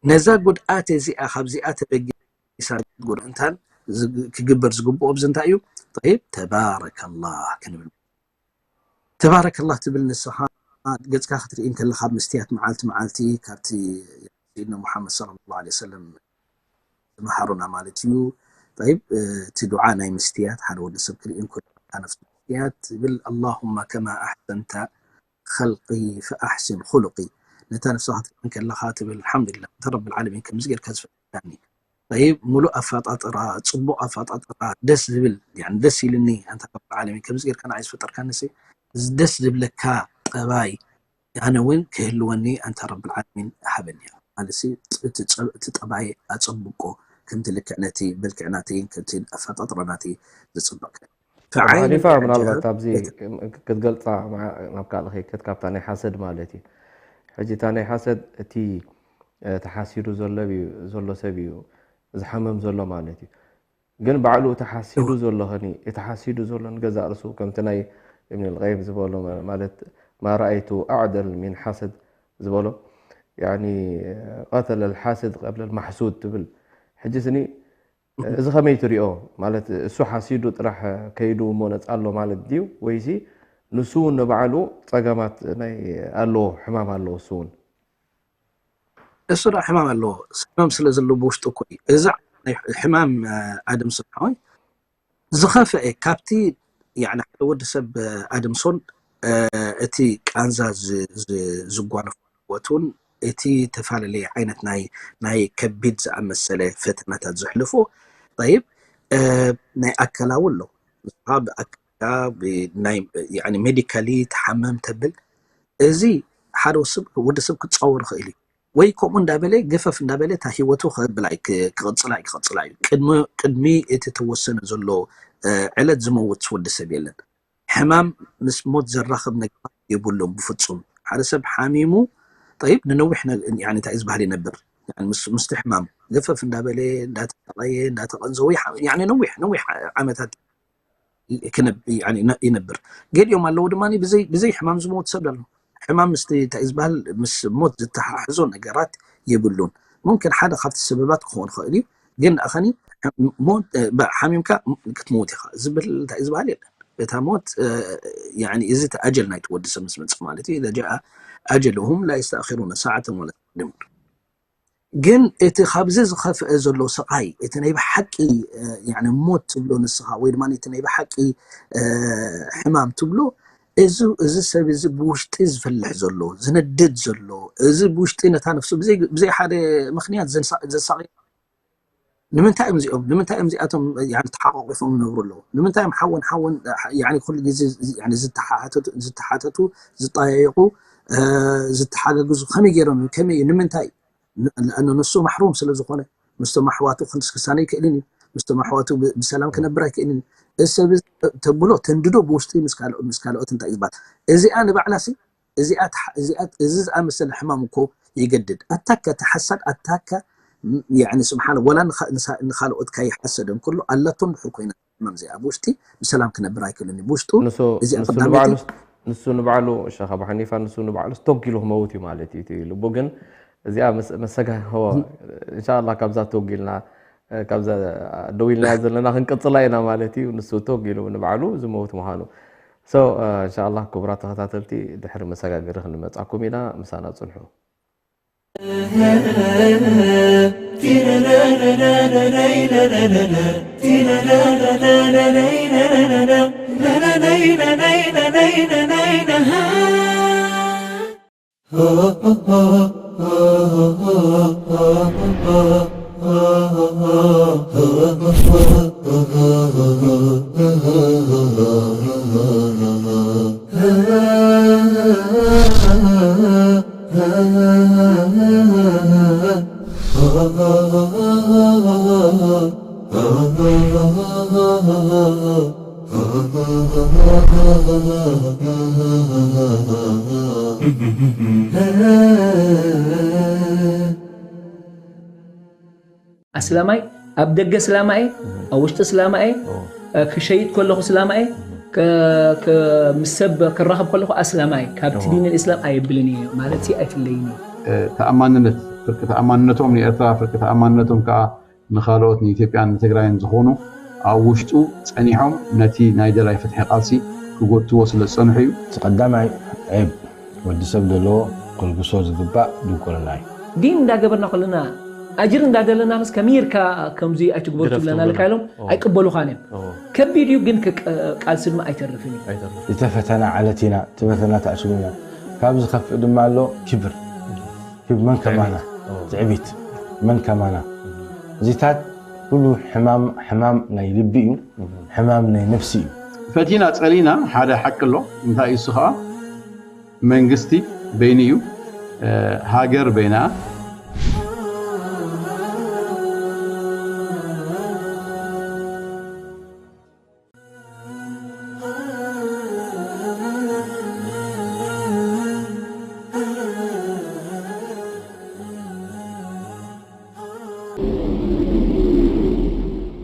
ነዛ ጉድኣት እዚኣ ካብዚኣ ተበጊሳ ጉድእንታን ክግበር ዝግብኦ ብዚ እንታይ እዩ? ጠይብ ተባረከላህ ክንብል ተባረከላህ ትብል ንስኻ ገፅካ ክትርኢ እንከለኻ ኣብ መስትያት መዓልቲ መዓልቲ ካብቲ ስይድና ሙሓመድ ሰለላሁ ዐለይሂ ወሰለም ዝመሃሩና ማለት እዩ። ጠይብ እቲ ዱዓ ናይ መስትያት ሓደ ወዲ ሰብ ክርኢ እንከሎ ነፍሲ መስትያት ይብል ኣላሁማ ከማ ኣሕሰንተ ኸልቂ ፈኣሕሲን ኹሉቂ ነታ ነፍስኻ ክትርኢ ከለኻ ትብል ኣልሓምዱሊላህ እንተ ረብል ዓለሚን ከምዚ ጌርካ ዝፈጠርካኒ ጠይብ ሙሉእ ኣፈጣጥራ ፅቡቕ ኣፈጣጥራ ደስ ዝብል ደስ ኢልኒ ኣንታ ረብል ዓለሚን ከምዚ ጌርካ ንዓይ ዝፈጠርካኒ ደስ ዝብለካ ጠባይ ኣነ እውን ክህልወኒ ኣንታ ረብል ዓለሚን ሃበኒ ማለት እቲ ጠባይ ኣፀብቆ ከምቲ ልክዕ ነቲ ብልክዕ ናተይን ከምቲ ኣፈጣጥራ ናተይ ዝፅበቅ ሓሊፋ ምናልባት ኣብዚ ክትገልፃ ናብ ካልእ ከይከት ካብታ ናይ ሓሰድ ማለት እዩ ሕጂ እታ ናይ ሓሰድ እቲ ተሓሲዱ ዘሎ እዩ ዘሎ ሰብ እዩ ዝሓመም ዘሎ ማለት እዩ ግን ባዕሉ ተሓሲዱ ዘሎ ኸኒ እቲ ሓሲዱ ዘሎ ንገዛእ ርሱ ከምቲ ናይ እብን ልቀይም ዝበሎ ማለት ማ ረኣይቱ ኣዕደል ሚን ሓሰድ ዝበሎ ቀተለ ልሓስድ ቀብለ ልማሕሱድ ትብል ሕጂ ስኒ እዚ ከመይ ትሪኦ ማለት እሱ ሓሲዱ ጥራሕ ከይዱ እሞ ነፃ ኣሎ ማለት ድዩ ወይሲ ንሱ እውን ንባዕሉ ፀገማት ናይ ኣለዎ ሕማም ኣለዎ እሱ እውን እሱ ዳ ሕማም ኣለዎ ሕማም ስለ ዘለዎ ብውሽጡ እኮ እዩ እዚ ሕማም ኣድምሶን ሓወይ ዝኸፍአ ካብቲ ሓደ ወዲ ሰብ ኣድምሶን እቲ ቃንዛ ዝጓነፎ ወትውን እቲ ተፈላለየ ዓይነት ናይ ናይ ከቢድ ዝኣመሰለ ፈተናታት ዘሕልፎ ይብ ናይ ኣካላዊ ኣሎ ናይ ሜዲካሊ ተሓመም ተብል እዚ ሓደ ወዲ ሰብ ክፃወር ይኽእል እዩ ወይ ከምኡ እንዳበለ ገፈፍ እንዳበለ እታ ሂወቱ ከብላ ክቕፅላ ክቕፅላ እዩ ቅድሚ እቲ ተወሰነ ዘሎ ዕለት ዝመውት ወዲ ሰብ የለን ሕማም ምስ ሞት ዘራኽብ ነገር የብሉን ብፍፁም ሓደ ሰብ ሓሚሙ ጠይብ ንነዊሕ ነ- ያኒ እንታይ ዝበሃል ይነብር። ያኒ ምስ ምስቲ ሕማም ገፈፍ እንዳበለ እንዳተሰቃየ እንዳተቐንዘወ ይሓ- ያኒ ነዊሕ ነዊሕ ዓመታት ይ- ክነብ- ያኒ ነ- ይነብር። ገሊኦም ኣለዉ ድማ ብዘይ ብዘይ ሕማም ዝሞት ሰብ ኣሎ። ሕማም ምስቲ እንታይ ዝበሃል ምስ ሞት ዝተሓሕዞ ነገራት የብሉን። ሙምክን ሓደ ካብቲ ሰበባት ክኸውን ይኽእል እዩ። ግን ኣኸኒ ሞት እ፣ ባ- ሓሚምካ ክትሞት ኢኻ ዝብል እንታይ ዝበሃል የለን። እታ ሞት እ፣ ያኒ እዚ እቲ ኣጀል ናይቲ ወዲ ሰብ ምስ መጽእ ማለት እዩ። ኢዛ ጃኣ ኣጀልሁም ላ የስተኣኺሩነ ሳዓተን ወላ የስተቅድሙን። ግን እቲ ካብዚ ዝኸፍአ ዘሎ ስቓይ እቲ ናይ ብሓቂ እ፣ ያኒ ሞት ትብሎ ንስኻ ወይ ድማ እቲ ናይ ብሓቂ እ፣ ሕማም ትብሎ እዚ እዚ ሰብ እዚ ብውሽጢ ዝፈልሕ ዘሎ ዝነድድ ዘሎ እዚ ብውሽጢ ነታ ነፍሱ ብዘይ ብዘይ ሓደ ምኽንያት ዘንሳ- ዘሳቒ ንምንታይ እዮም እዚኦም ንምንታይ እዮም እዚኣቶም ያኒ ተሓቋቂፎም ይነብሩ ኣለዉ? ንምንታይ እዮም ሓውን ሓውን ያኒ ኩሉ ግዜ ያኒ ዝተሓተቱ ዝተሓተቱ ዝጠያየቁ እ፣ ዝተሓጋግዙ ከመይ ገይሮም እዮም? ከመይ እዩ? ንምንታይ? ን- ንኣኑ ንሱ ማሕሩም ስለ ዝኾነ ምስቶም ኣሕዋቱ ክንስ ክሳነ ይክእልን እዩ። ምስቶም ኣሕዋቱ ብ- ብሰላም ክነብር ኣይክእልን እዩ። እዚ ሰብ እዚ ተ- ተብሎ ተንድዶ ብውሽጢ ምስ ካልኦ- ምስ ካልኦት እንታይ ዝበሃል እዚኣ ንባዕላ ሲ እዚኣ ትሓ- እዚኣ እዚ ዝኣመሰለ ሕማም እኮ ይገድድ ኣታካ ተሓሳድ ኣታካ ም- ያኒ ስብሓን ወላ ንኻ- ንሳ- ንኻልኦት ካይሓሰደ እንከሎ ኣላቶም ድሕር ኮይና ሕማም እዚኣ ብውሽጢ ብሰላም ክነብር ኣይክእልን እዩ ብውሽጡ ንሱ እዚኣ ንሱ ቀዳመይቲ ንባዕሉ ንሱ ንባዕሉ ሸኻ ብሓኒፋ ንሱ ንባዕሉ ስቶክ ኢሉ ክመውት እዩ ማለት እዩ እቲ ልቡ ግን እዚኣ መስ- መሰጋገሪ እንሻላ ካብዛ ተወጊልና እ፣ ካብዛ ደው ኢልና ዘለና ክንቅፅላ ኢና ማለት እዩ ንሱ ተወጊሉ ንባዕሉ ዝመውት ምዃኑ so እንሻላ ክቡራት ተኸታተልቲ ድሕሪ መሰጋገሪ ክንመፃኩም ኢና ምሳና ፅንሑ ኣስላማይ ኣብ ደገ ስላማኤ ኣብ ውሽጢ ስላማኤ ክሸይጥ ከለኹ ስላማኤ ምስ ሰብ ክራኸብ ከለኹ ኣስላማይ ካብቲ ዲን ልእስላም ኣየብልን እየ ማለት ኣይፍለይን እዩ። ተኣማንነት ፍርቂ ተኣማንነቶም ንኤርትራ ፍርቂ ተኣማንነቶም ከዓ ንኻልኦት ንኢትዮጵያን ንትግራይን ዝኾኑ ኣብ ውሽጡ ጸኒሖም ነቲ ናይ ደላይ ፍትሒ ቃልሲ ክጎትዎ ስለ ዝጸንሑ እዩ። እቲ ቀዳማይ ዔብ ወዲ ሰብ ዘለዎ ክልግሶ ዝግባእ ድንቁርና እዩ። ዲን እንዳገበርና ከለና ኣጅር እንዳደለና ምስ ከመይ ኢልካ ከምዚ ኣይትግበሩ ግደፍ ትብለና ትብለና። ኣለካ ኢሎም ኦ። ኣይቅበሉኻን እዮም። ኦ። ከቢድ እዩ ግን ክቅ- ቃልሲ ድማ ኣይተርፍን እዩ። ኣይተርፍን። ዝተፈተና ዓለት ኢና፣ ዝተፈተና ታዕሽም ኢና። ካብ ዝኸፍእ ድማ ኣሎ ክብር። ክብ መን ከማና? ትዕቢት። ኦ። ትዕቢት መን ከማና? እዚታት ኩሉ ሕማም ሕማም ናይ ልቢ እዩ፣ ሕማም ናይ ነፍሲ እዩ። ፈቲና ጸሊና ሓደ ሓቂ ኣሎ። እንታይ እዩ እሱ ኸዓ? መንግስቲ በይኑ እዩ፣ እ፣ ሃገር በይና።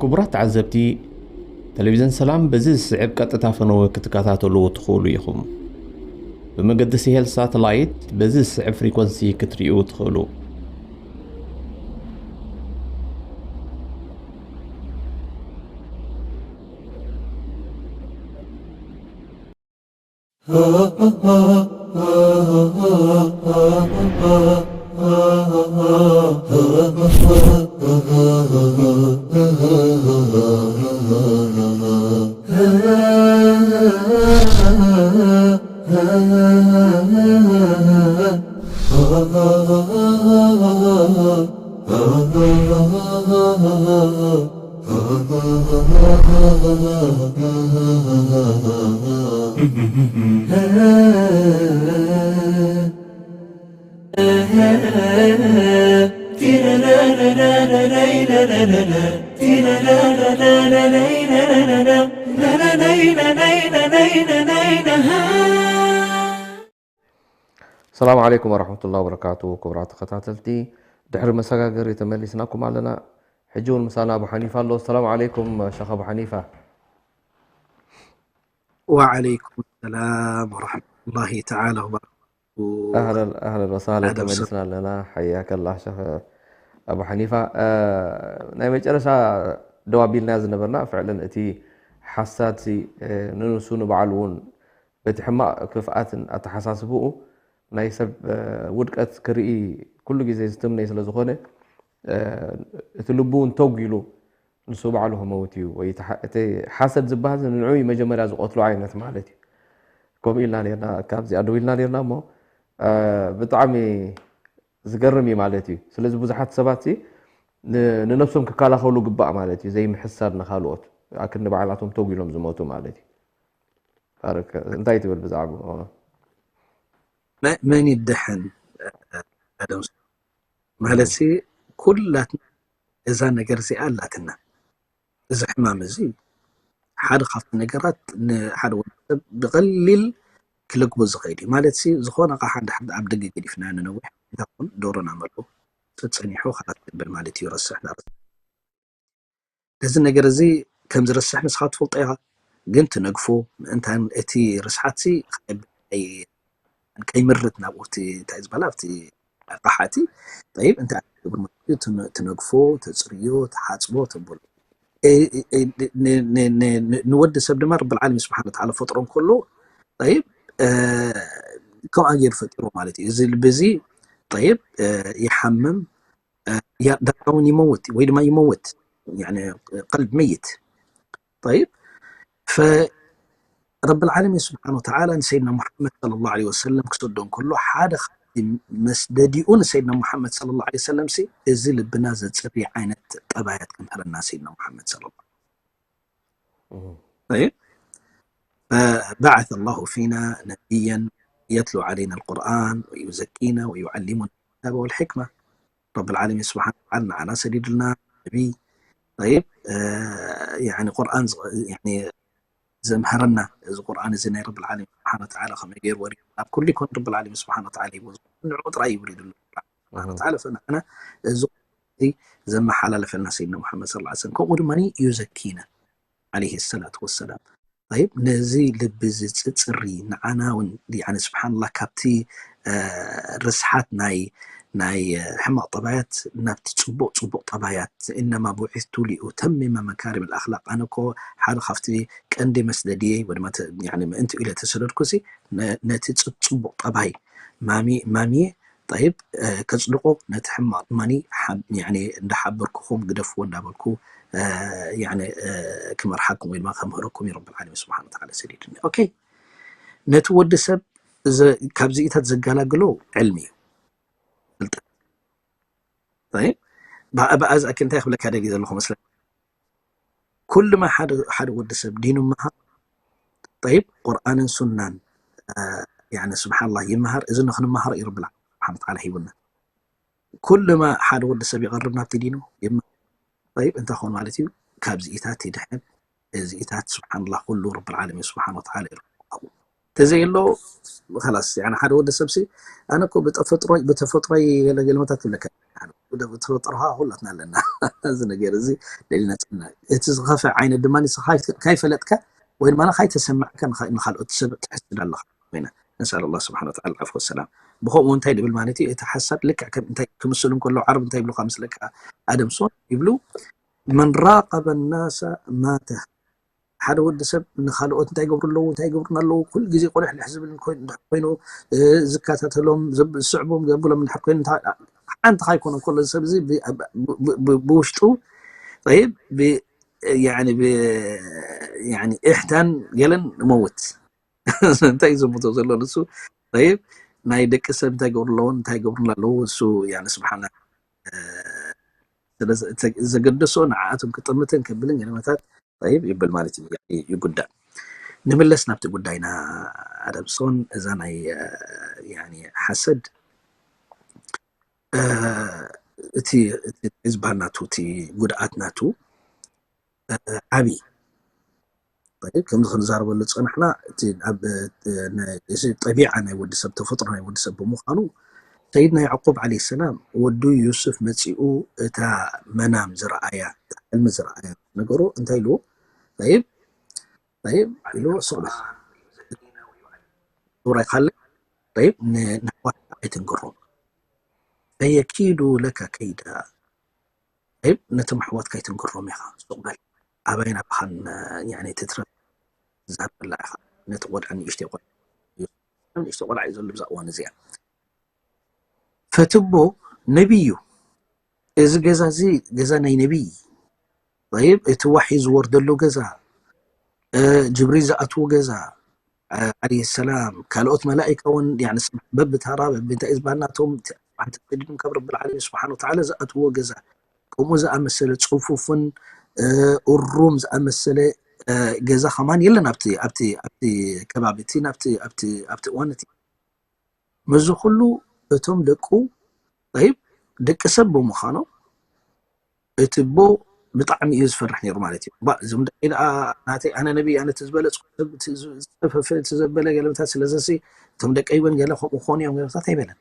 ክቡራት ተዓዘብቲ፣ ቴሌቪዝን ሰላም በዚ ዝስዕብ ቀጥታ ፈነወ ክትከታተልዎ ትኽእሉ ኢኹም። ብመገዲ ሲሄል ሳተላይት በዚ ዝስዕብ ፍሪኮንሲ ክትርእዩ ትኽእሉ። ሰላም ዓለይኩም ወረሕመቱላሂ ወበረካቱ። ክቡራት ተኸታተልቲ፣ ድሕሪ መሰጋገሪ ተመሊስናኩም ኣለና። ሕጂ እውን ምሳና ኣቡ ሓኒፋ ኣሎ። ሰላም ዓለይኩም ሸኽ ኣቡ ሓኒፋ። ወዓለይኩም ሰላም ወረሕመቱላሂ ተዓላ ወበረካቱ። ኣህለን ኣህለን ወሳህለን ኣደም ሶ- ተመሊስና ኣለና። ሓያከላ ሸኽ ኣቡ ሓኒፋ። እ፣ ናይ መጨረሻ ደው ኣቢልና ዝነበርና ፍዕለን እቲ ሓሳድሲ፣ እ፣ ንንሱ ንባዕሉ እውን በቲ ሕማቕ ክፍኣትን ኣተሓሳስብኡ ናይ ሰብ፣ እ፣ ውድቀት ክርኢ ኩሉ ግዜ ዝትምነይ ስለ ዝኾነ፣ እ፣ እቲ ልቡ እውን ተጉ ኢሉ ንሱ ባዕሉ ክመውት እዩ ወይ እቲ ሓ-፣ እቲ ሓሰድ ዝበሃል ንዕኡ እዩ መጀመርያ ዝቐትሎ ዓይነት ማለት እዩ። ከምኡ ኢልና ነርና፣ ካብዚኣ ደው ኢልና ነርና እሞ፣ እ፣ ብጣዕሚ ዝገርም እዩ ማለት እዩ። ስለዚ ብዙሓት ሰባት ሲ ን-፣ ንነብሶም ክከላኸሉ ግባእ ማለት እዩ። ዘይምሕሳድ ንኻልኦት፣ ኣክንዲ ባዕላቶም ተጉ ኢሎም ዝሞቱ ማለት እዩ። ታሪክ እንታይ ትብል ብዛዕባኡ? መ-፣ መን ይድሕን? ኣደም ሶ-፣ ማለት ሲ ኩላትና እዛ ነገር እዚኣ ኣላትና። እዚ ሕማም እዚ ሓደ ካብቲ ነገራት ንሓደ ወዲ ሰብ ብቐሊል ክለግቦ ዝኽእል እዩ። ማለት ሲ ዝኾነ ኣቕሓ እንድሕር ኣብ ደገ ገዲፍና ንነዊሕ እንተኾን ዶሮና መልኡ ጸኒሑ ከላት ክብል ማለት እዩ። ረስሕ ዳርስ ነዚ ነገር እዚ ከም ዝረስሕ ንስኻ ትፈልጦ ኢኻ፣ ግን ትነግፎ ምእንታን እቲ ርስሓት ሲ ከይ-፣ ከይምርት ናብኡ እቲ እንታይ ዝበሃል ኣብቲ ኣቕሓ እቲ ጠይብ እንታይ ትገብር ማለት እዩ? ትነ-፣ ትነግፎ፣ ተጽርዮ፣ ትሓጽቦ፣ ተብሎ። እ-፣ እ-፣ እ-፣ ን-፣ ን-፣ ን-፣ ን-፣ ንወዲ ሰብ ድማ ረብል ዓለሚን ስብሓነ ወተዓላ ፈጥሮ እንከሎ ጠይብ፣ እ፣ ከምኣ ገይሩ ፈጢሮ ማለት እዩ። እዚ ልቢ እዚ ጠይብ፣ እ፣ ይሓምም፣ እ፣ ያ-፣ ዳርጋ እውን ይመውት ወይ ድማ ይመውት፣ ያኒ ቀልብ መይት። ጠይብ፣ ፈ-፣ ረብል ዓለሚን ስብሓነ ወተዓላ ንሰይድና ሙሓመድ ሰለላሁ ዐለይሂ ወሰለም ክሰዶ እንከሎ ሓደ ካብቲ መስደዲኡ ንሰይድና ሙሓመድ ሰለላሁ ዐለይሂ ወሰለም ሲ እዚ ልብና ዘጽሪ ዓይነት ጠባያት ክምህረና ሰይድና ሙሓመድ ሰለላሁ እህ። طيب. فبعث الله فينا نبيا يتلو علينا القرآن ويزكينا ويعلمنا الكتاب والحكمة. رب العالمين سبحانه وتعالى ንዓና ሰዲዱልና ነቢ። طيب، እ፣ ያኒ ቁርኣን ዝ-፣ ያኒ ዘምሃረና እዚ ቁርኣን እዚ ናይ ረብል ዓለሚን ስብሓነ ወተዓላ ከመይ ገይሩ ወሪዱ ኣብ ኩሉ ይኮን ረብል ዓለሚን ስብሓነ ወተዓላ ሂቡ ንዕኡ ጥራይ ይውሪድሉ ስብሓነ ወተዓላ። ፈንዓና እዚ ዘመሓላለፈልና ሰይድና ሙሓመድ ሰለላሁ ዐለይሂ ወሰለም ከምኡ ድማ ዩዘኪና ዓለይሂ ሰላቱ ወሰላም። طيب፣ ነዚ ልቢ እዚ ዝጽሪ ንዓና እውን ያኒ ስብሓንላህ ካብቲ፣ እ፣ ርስሓት ናይ፣ ናይ፣ እ፣ ሕማቕ ጠባያት ናብቲ ጽቡቕ፣ ጽቡቕ ጠባያት። ኢነማ ቡዒስቱ ሊኡተሚመ መካሪም ኣልኣኽላቅ፣ ኣነ እኮ ሓደ ካብቲ ቀንዲ መስደድየይ ወይ ድማ ተ-፣ ያኒ ምእንትኡ ኢለ ተሰደድኩ ሲ ነ-፣ ነቲ ጽ-፣ ጽቡቕ ጠባይ ማሚ-፣ ማሚየ ጠይብ፣ እ፣ ከጽድቆ ነቲ ሕማቕ ድማኒ ሓብ-፣ ያኒ እንዳሓበርኩኹም ግደፍዎ እንዳበልኩ፣ እ፣ ያኒ፣ እ፣ ክመርሓኩም ወይ ድማ ከምህረኩም እዩ ረብል ዓለሚን ስብሓነ ወተዓላ ሰዲድኒ። ኦኬ፣ ነቲ ወዲ ሰብ ዘ-፣ ካብዚኢታት ዘገላግሎ ዕልሚ እዩ፣ ፍልጠት። ጠይብ፣ ብኣ-፣ ብኣ ዝኣክል እንታይ ክብለካ ደልየ ዘለኹ መስለካ? ኩልማ ሓደ፣ ሓደ ወዲ ሰብ ዲኑ ይመሃር፣ ጠይብ፣ ቁርኣንን ሱናን፣ እ፣ ያኒ ስብሓንላህ ይመሃር፣ እዚ ንኽንመሃሮ እዩ ረብል ዓለሚን ስብሓነ ወተዓላ ሂቡና። ኩልማ ሓደ ወዲ ሰብ ይቐርብ ናብቲ ዲኑ ይመሃር። ጠይብ፣ እንታይ ክኾን ማለት እዩ? ካብዚኢታት ይድሕን። እዚኢታት ስብሓንላህ ኩሉ ረብል ዓለሚን ስብሓነ ወተዓላ ይረክቦ። ተዘየሎ ኸላስ፣ ያኒ ሓደ ወዲ ሰብ ሲ ኣነ እኮ ብተፈጥሮይ፣ ብተፈጥሮይ ገለ ገለመታት ክብለካ፣ ብተፈጥሮኻ ኩላትና ኣለና። እዚ ነገር እዚ ደሊና ጽና። እቲ ዝኸፍእ ዓይነት ድማ ንስኻ ካይፈለጥካ ወይ ድማ ካይተሰማዕካ ንኻ-፣ ንኻልኦት ሰብ ትሕስድ ኣለኻ ኮይና። ነስኣል ኣላህ ስብሓነ ወተዓላ ዓፍወ ሰላም። ብኸምኡ እንታይ ድብል ማለት እዩ? እቲ ሓሳድ ልክዕ ከም እንታይ ክምስል እንከሎ ዓረብ እንታይ ይብሉኻ መስለካ? ኣደም ሶን ይብሉ፣ መን ራቀበ ናሰ ማተ። ሓደ ወዲ ሰብ ንኻልኦት እንታይ ይገብሩ ኣለዉ፣ እንታይ ይገብሩና ኣለዉ፣ ኩሉ ግዜ ቁልሕልሕ ዝብል እንኮይ-፣ እንድሕር ኮይኑ፣ እ፣ ዝከታተሎም፣ ዘብ-፣ ዝስዕቦም፣ ዘብሎም እንድሕር ኮይኑ፣ እንታይ፣ ሓንቲ ካይኮነ ከሎ፣ እዚ ሰብ እዚ ብ-፣ ብ-፣ ብ-፣ ብ-፣ ብውሽጡ፣ ጠይብ፣ ብ-፣ ያኒ፣ ብ-፣ ያኒ፣ ኢሕታን ገለን መውት። እንታይ እዩ ዘምቶ ዘሎ ንሱ? ጠይብ፣ ናይ ደቂ ሰብ እንታይ ይገብሩ ኣለዉ፣ እንታይ ይገብሩና ኣለዉ፣ እሱ፣ ያኒ፣ ስብሓና፣ እ፣ ስለ ዘ-፣ ዘገደሶ ንዓኣቶም ክጥምትን ከብልን ገለመታት፣ ጠይብ፣ ይብል ማለት እዩ፣ ያኒ፣ ይጉዳእ። ንምለስ ናብቲ ጉዳይና፣ ኣደም ሶን፣ እዛ ናይ፣ እ፣ ያኒ፣ ሓሰድ፣ እ፣ እቲ፣ እቲ፣ እቲ ዝበሃል ናቱ፣ እቲ ጉድኣት ናቱ፣ እ፣ ዓቢ። ከምዚ ክንዛረበሉ ዝፀናሕና እቲ ኣብ ጠቢዓ ናይ ወዲ ሰብ ተፈጥሮ ናይ ወዲ ሰብ ብምዃኑ ሰይድና ያዕቁብ ዓለይሂ ሰላም ወዱ ዩሱፍ መፂኡ እታ መናም ዝረኣያ ሕልሚ ዝረኣያ ነገሩ እንታይ ኢሉ ይብ ይብ ኢሉ ሱቕ በል ሱራይ ካለ ይብ ንኣሕዋትካ ኣይትንግሮም ፈየኪዱ ለካ ከይዳ ይብ ነቶም ኣሕዋትካ ኣይትንግሮም ኢኻ ሱቕ በል ኣባይን ኣባኻን ትትረፍ ዛረበላ ኢኻ ነቲ ቆልዓ ንእሽተይ ቆልዓ ንእሽተይ ቆልዓ እዩ ዘሎ ብዛ እዋን እዚኣ ፈትቦ ነቢይ እዩ። እዚ ገዛ እዚ ገዛ ናይ ነቢይ ይብ እቲ ዋሒ ዝወርደሉ ገዛ ጅብሪል ዝኣትዎ ገዛ ዓለይሂ ሰላም ካልኦት መላኢካ እውን በብታራ በብንታይ ዝበሃል ናቶም ኣንተ ተሰዲዶም ካብ ረብል ዓለሚን ስብሓን ወተዓላ ዝኣትዎ ገዛ ከምኡ ዝኣመሰለ ፅፉፍን እሩም ዝኣመሰለ ገዛ ከማን የለን ኣብቲ ኣብቲ ኣብቲ ከባቢ እቲ ናብቲ ኣብቲ ኣብቲ እዋን እቲ ምስዚ ኩሉ እቶም ደቁ ይብ ደቂ ሰብ ብምዃኖም እቲ ቦ ብጣዕሚ እዩ ዝፈርሕ ነይሩ ማለት እዩ። እዞም ደቂ ደኣ ናተይ ኣነ ነቢ ኣነ ዝበለ ዝፀፈፈ ዘበለ ገለምታት ስለዘሲ እቶም ደቀይ እውን ገለ ከምኡ ክኾኑ እዮም ገለምታት ኣይበለን።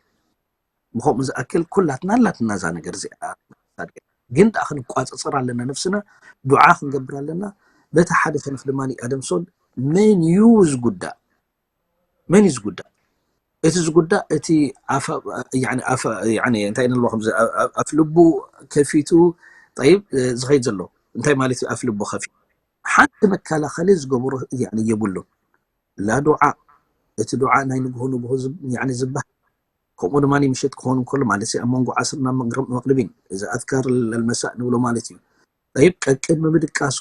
ብከምኡ ዝኣክል ኩላትና ኣላትና እዛ ነገር እዚኣ ግን ደኣ ክንቋፅፅር ኣለና ነፍስና ዱዓ ክንገብር ኣለና። በቲ ሓደ ሸነኽ ድማ ኣደምሶን መን እዩ ዝጉዳእ መን እዩ ዝጉዳእ እቲ ዝጉዳእ እቲ እንታይ ንብሎ ኣፍ ልቡ ከፊቱ ጠይብ ዝኸይድ ዘሎ እንታይ ማለት እዩ ኣፍ ልቡ ከፊቱ ሓንቲ መከላኸሊ ዝገበሮ የብሉን ላ ዱዓ እቲ ዱዓ ናይ ንግሆ ንግሆ ዝበሃል ከምኡ ድማ ምሸት ክኾን እንከሎ ማለት ኣብ መንጎ ዓስርና መቅርብን እዚ ኣትካር ለልመሳእ ንብሎ ማለት እዩ ጠይብ ቀቅድሚ ምድቃሱ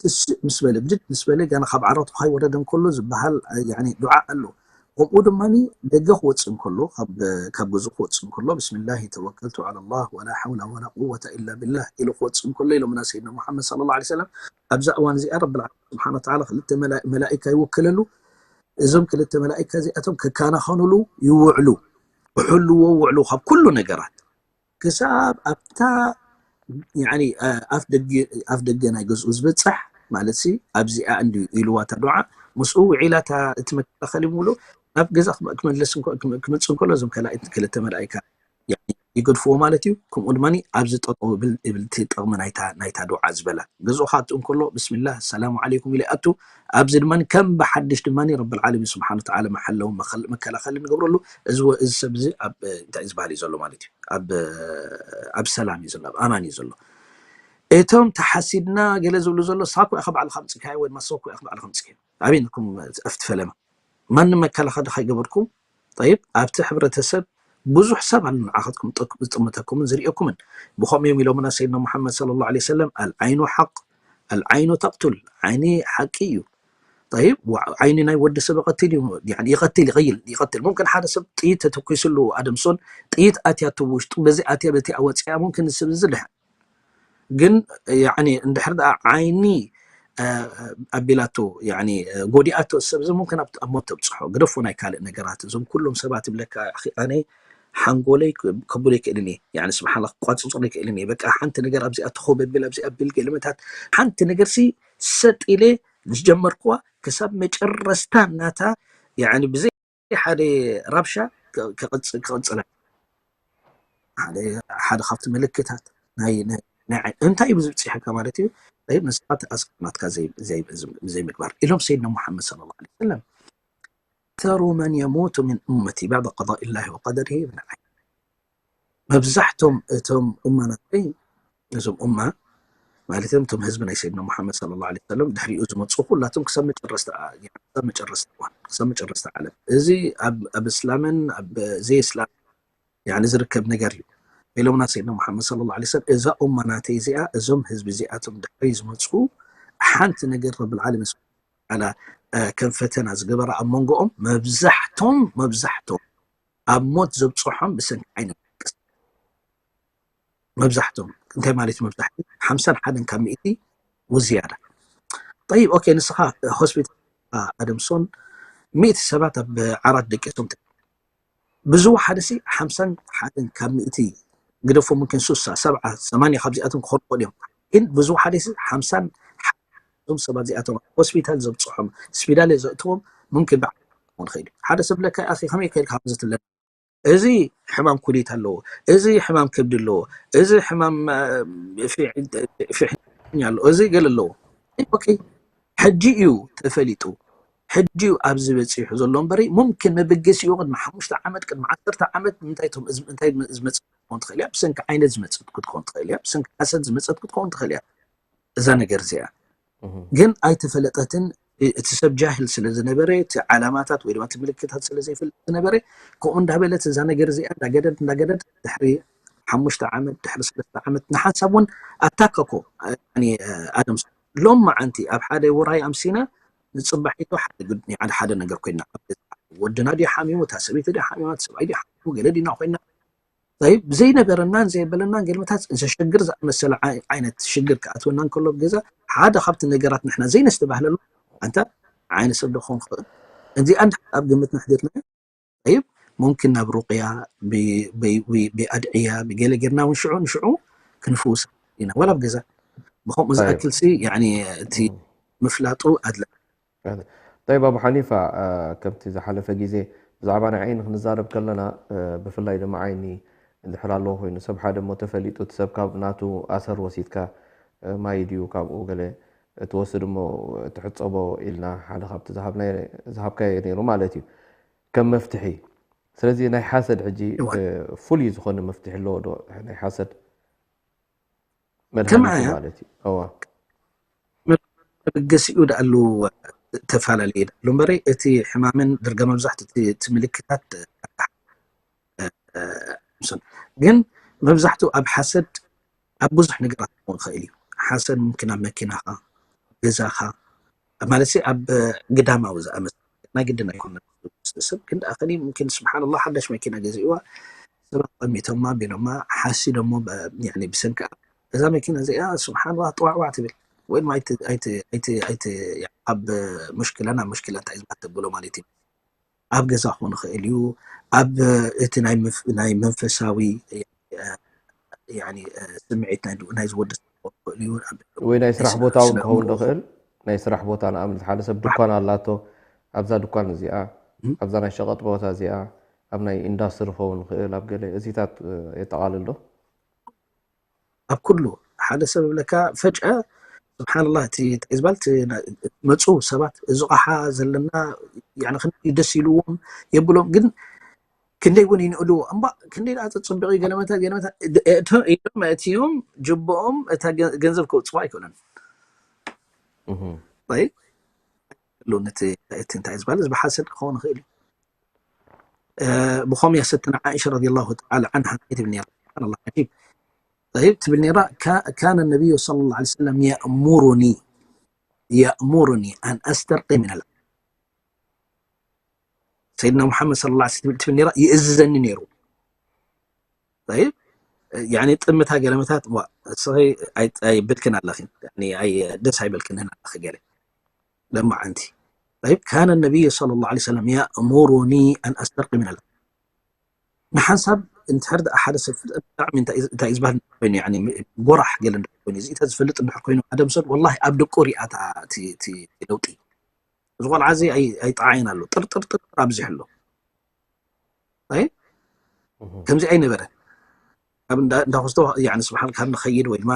ትስእ ምስ በለ ብድድ ምስ በለ ገና ካብ ዓራቱ ካይወረደ እንከሎ ዝበሃል ዱዓ ኣሎ። ከምኡ ድማ ደገ ክወፅእ እንከሎ ካብ ገዝኡ ክወፅእ እንከሎ ብስሚላሂ ተወከልቱ ዓላ ላህ ወላ ሓውላ ወላ ቁወተ ኢላ ቢላህ ኢሉ ክወፅእ እንከሎ ኢሎምና ሰይድና ሙሓመድ ሰለላሁ ዐለይሂ ወሰለም። ኣብዛ እዋን እዚኣ ረብል ዓለሚን ስብሓነ ወተዓላ ክልተ መላኢካ ይውክለሉ። እዞም ክልተ መላኢካ እዚኣቶም ክከናኸኑሉ ይውዕሉ፣ ክሕልዎ ይውዕሉ ካብ ኩሉ ነገራት። ክሳብ ኣብታ ኣፍ ደገ ናይ ገዝኡ ዝበፅሕ ማለት ኣብዚኣ እንድዩ ኢልዋ እታ ዱዓ ምስኡ ውዒላ እቲ መከላኸሊ ምብሉ ናብ ገዛ ክመለስ ክመፅእ እንከሎ እዞም ከላኢት ክልተ መላኢካ ይገድፍዎ ማለት እዩ። ከምኡ ድማ ኣብዚ ጠጠው ብል ይብል እቲ ጠቕሚ ናይታ ናይታ ዱዓ ዝበላ ገዝኡ ካትኡ እንከሎ ብስሚላህ ሰላሙ ዓለይኩም ኢለ ኣቱ ኣብዚ ድማ ከም ብሓድሽ ድማ ረብል ዓለሚን ስብሓን ወተዓላ መሓለውን መከላኸልን ንገብረሉ እዚ እዚ ሰብ እዚ ኣብ እንታይ ዝበሃል እዩ ዘሎ ማለት እዩ ኣብ ኣብ ሰላም እዩ ዘሎ ኣብ ኣማን እዩ ዘሎ እቶም ተሓሲድና ገለ ዝብሉ ዘሎ ሳኮ ኢኻ ባዕልካ ምፅካዮ ወይ ድማ ሰኮ ኢኻ ባዕልካ ምፅካዮ ኣበይ ንኩም ኣብቲ ፈለማ ማንም መከላኸሊ ከይገበርኩም ጠይብ ኣብቲ ሕብረተሰብ ብዙሕ ሰብ ኣሎ ንዓኻትኩም ዝጥምተኩምን ዝርእየኩምን ብኸምኡ እዮም ኢሎምና ሰይድና ሙሓመድ صلى الله عليه وسلم العين حق العين تقتل ዓይኒ ሓቂ እዩ طيب ዓይኒ ናይ ወዲ ሰብ ይቐትል እዩ ይቐትል ይቐይል ይቐትል ممكن ሓደ ሰብ ጥይት ተተኩስሉ ኣደምሶን ጥይት ኣትያቶ ውሽጡ በዚ ኣትያ በቲ ኣወፅያ ممكن ዝስብ ዝልሕ ግን ያኒ እንድሕር ደኣ ዓይኒ ኣቢላቶ ያኒ ጎዲኣቶ ሰብ እዚ ሙምክን ኣብ ኣብ ሞት ተብፅሖ ግደፎ ናይ ካልእ ነገራት እዞም ኩሎም ሰባት ይብለካ ኣነ ሓንጎለይ ከብሎ ይክእልን እየ ያኒ ስብሓላ ክቋፅፅሮ ይክእልን እየ በቃ ሓንቲ ነገር ኣብዚኣ ትኾ በቢል ኣብዚኣ ቢል ገለመታት ሓንቲ ነገር ሲ ሰጥ ኢለ ዝጀመርክዋ ክሳብ መጨረስታ ናታ ያኒ ብዘይ ሓደ ራብሻ ክቕፅል ሓደ ካብቲ ምልክታት ናይ እንታይ እዩ ዝብፅሐካ ማለት እዩ ንስኻ ተኣስር ናትካ ዘይምግባር ኢሎም ሰይድና ሙሓመድ صلى الله عليه وسلم أكثر من يموت من أمتي بعد قضاء الله وقدره من العين መብዛሕቶም እቶም እመናተይ እዞም እማ ማለት እዮም እቶም ህዝቢ ናይ ሰይድና ሙሓመድ صلى الله عليه وسلم ድሕሪኡ ዝመፁ ኩላቶም ክሳብ መጨረስታ ክሳብ መጨረስታ እዋን ክሳብ መጨረስታ ዓለም እዚ ኣብ እስላምን ኣብ ዘይእስላም ያኒ ዝርከብ ነገር እዩ ኢሎምና ሰይድና ሙሓመድ صلى الله عليه وسلم እዛ እማ ናተይ እዚኣ እዞም ህዝቢ እዚኣቶም ድሕሪ ዝመፁ ሓንቲ ነገር ረብል ዓለሚን ስብሓን ከም ፈተና ዝገበራ ኣብ መንጎኦም መብዛሕቶም መብዛሕቶም ኣብ ሞት ዘብፅሖም ብሰንኪ ዓይኒ መብዛሕቶም እንታይ ማለት እዩ መብዛሕቲ ሓምሳን ሓደን ካብ ሚእቲ ወዝያዳ طيب ኦኬ ንስኻ ሆስፒታል ኣደምሶን ሚእቲ ሰባት ኣብ ዓራት ደቂሶም ብዝወሓደ ሲ ሓምሳን ሓደን ካብ ሚእቲ ግደፎ ምምክን ሱሳ ሰብዓ ሰማንያ ካብዚኣቶም ክኾኑ ይኽእሉ እዮም ግን ብዝወሓደ ሲ ሓምሳን እዞም ሰባት እዚኣቶም ሆስፒታል ዘብፅሖም ስፒዳል ዘእትዎም ሙምኪን ብዓል ክኸውን ይኽእል እዩ። ሓደ ሰብ ለካ ኣኺ ከመይ ከልካ ከምዚ ትብለና፣ እዚ ሕማም ኩሊት ኣለዎ፣ እዚ ሕማም ከብዲ ኣለዎ፣ እዚ ሕማም ፊ ኣለዎ፣ እዚ ገለ ኣለዎ። ኦኬ፣ ሕጂ እዩ ተፈሊጡ፣ ሕጂ እዩ ኣብዚ በፂሑ ዘሎ እምበሪ ሙምኪን መበገሲኡ ቅድሚ ሓሙሽተ ዓመት ቅድሚ ዓሰርተ ዓመት እንታይ እንታይ ዝመፅእ ክትከውን ትኽእል እያ፣ ብሰንኪ ዓይነት ዝመፅእ ክትከውን ትኽእል እያ፣ ብሰንኪ ሓሰድ ዝመፀት ክትከውን ትኽእል እያ። እዛ ነገር እዚኣ ግን ኣይተፈለጠትን። እቲ ሰብ ጃህል ስለ ዝነበረ፣ እቲ ዓላማታት ወይ ድማ እቲ ምልክታት ስለ ዘይፈልጥ ዝነበረ፣ ከምኡ እንዳበለት እዛ ነገር እዚኣ እንዳገደድ እንዳገደድ ድሕሪ ሓሙሽተ ዓመት ድሕሪ ሰለስተ ዓመት ንሓንሳብ እውን ኣታከኮ ኣደም ሎም መዓንቲ ኣብ ሓደ ውራይ ኣምሲና ንፅባሒቶ ሓደ ሓደ ነገር ኮይና ወድና ድዩ ሓሚሙ፣ እታ ሰበይቲ ድዩ ሓሚማ፣ ሰብኣይ ድዩ ሓሚሙ፣ ገለ ዲና ኮይና ብዘይነበረናን ዘየበለናን ገልመታት ዘሸግር ዝኣመሰለ ዓይነት ሽግር ክኣትወና እንከሎ ገዛ ሓደ ካብቲ ነገራት ንሕና ዘይነስተባህለሉ ኣንታ ዓይነ ሰብ ዶ ክኸውን ክኽእል እዚኣ ኣብ ግምት ነሕዲርና ይብ ሙምኪን ናብ ሩቅያ ብኣድዕያ ብገለ ጌርና እውን ሽዑ ንሽዑ ክንፍውስ ኢና ወላ ኣብ ገዛ ብከምኡ ዝኣክል ሲ እቲ ምፍላጡ ኣድለ طيب ኣቡ ሓኒፋ ከምቲ ዝሓለፈ ግዜ ብዛዕባ ናይ ዓይኒ ክንዛረብ ከለና ብፍላይ ድማ ዓይኒ እንድሕር ኣለዎ ኮይኑ ሰብ ሓደ እሞ ተፈሊጡ እቲ ሰብ ካብ ናቱ ኣሰር ወሲድካ ማይ ድዩ ካብኡ ገለ ትወስድ እሞ ትሕፀቦ ኢልና ሓደ ካብቲ ዝሃብካዮ ነይሩ ማለት እዩ ከም መፍትሒ ስለዚ ናይ ሓሰድ ሕጂ ፍሉይ ዝኾነ መፍትሒ ኣለዎ ዶ ናይ ሓሰድ መድሃኒት ማለት እዩ መበገሲኡ ዳኣሉ ተፈላለየ ዳኣሉ እምበረ እቲ ሕማምን ድርገ መብዛሕትኡ እቲ ምልክታት ግን መብዛሕትኡ ኣብ ሓሰድ ኣብ ብዙሕ ነገራት ክኸውን ይኽእል እዩ። ሓሰድ ሙምኪን ኣብ መኪናኻ፣ ገዛኻ ማለት ኣብ ግዳማዊ ዝኣመሰለ ናይ ግድን ኣይኮነን። ሰብ ግን ደኣ ከኒ ሙምኪን ስብሓንላህ ሓዳሽ መኪና ገዚእዋ ሰባት ጠሚቶማ ቢሎማ ሓሲዶሞ ብሰንኪ እዛ መኪና እዚኣ ስብሓንላህ ጥዋዕዋዕ ትብል ወይ ድማ ኣይቲ ኣብ ሙሽክላ ናብ ሙሽክላ እንታይ ዝባት ተብሎ ማለት እዩ ኣብ ገዛ ክኾን ይኽእል እዩ ኣብ እቲ ናይ መንፈሳዊ ስምዒት ናይ ዝወዲ ወይ ናይ ስራሕ ቦታ እውን ክኸውን ዝኽእል ናይ ስራሕ ቦታ ንኣብነት ሓደ ሰብ ድኳን ኣላቶ ኣብዛ ድኳን እዚኣ ኣብዛ ናይ ሸቐጥ ቦታ እዚኣ ኣብ ናይ ኢንዳስትሪ ክኸውን ይኽእል ኣብ ገለ እዚታት የጠቓልል ዶ ኣብ ኩሉ ሓደ ሰብ ይብለካ ፈጅአ ስብሓንላህ እቲ እንታይ ዝበሃል መፁ ሰባት እዚ ቃሓ ዘለና ክንደይ ደስ ኢልዎም የብሎም ግን ክንደይ እውን ይንእልዎ እምባ ክንደይ ደኣ ተፅብቂ ገለመታት ገለመታት ኢሎም መእትዮም ጅብኦም እታ ገንዘብ ከውፅዋ ኣይክእሉን ሉ ነቲ እንታይ ዝበሃል እዚ ብሓሰድ ክኸውን ይኽእል እዩ ብኸምኡ እያ ሰትና ዓኢሻ ረዲየላሁ ተዓላ ዓንሃ እንታይ ትብል ነይራ ስብሓንላህ ዓጂብ طيب ትብል ነይራ كان النبي صلى الله عليه وسلم يأمرني يأمرني أن أسترقي من العين ሰይድና ሙሓመድ صلى الله عليه وسلم ትብል ነይራ ይእዝዘኒ ነይሩ طيب يعني ጥምታ ገለመታት እስኺ ኣይብልክን ኣለኺ ደስ ኣይበልክን ኣለኺ ገለ ለማዓንቲ طيب كان النبي صلى الله عليه وسلم يأمرني أن أسترقي من العين ንሓንሳብ እንድሕር ደኣ ሓደ ሰብ ፍልጠት ብጣዕሚ እንታይ ዝበሃል ኮይኑ ጎራሕ ገለ እንድሕር ኮይኑ እዚ እንታይ ዝፈልጥ እንድሕር ኮይኑ ኣደም ሰብ ወላሂ ኣብ ደቁ ሪኣታ እቲ ለውጢ እዚ ቆልዓ እዚ ኣይጠዓይን ኣሎ ጥርጥር ጥርጥር ኣብዚሕ ኣሎ ከምዚ ኣይነበረ ካብ እንዳ ክስቶ ስብሓን ካብ ንኸይድ ወይ ድማ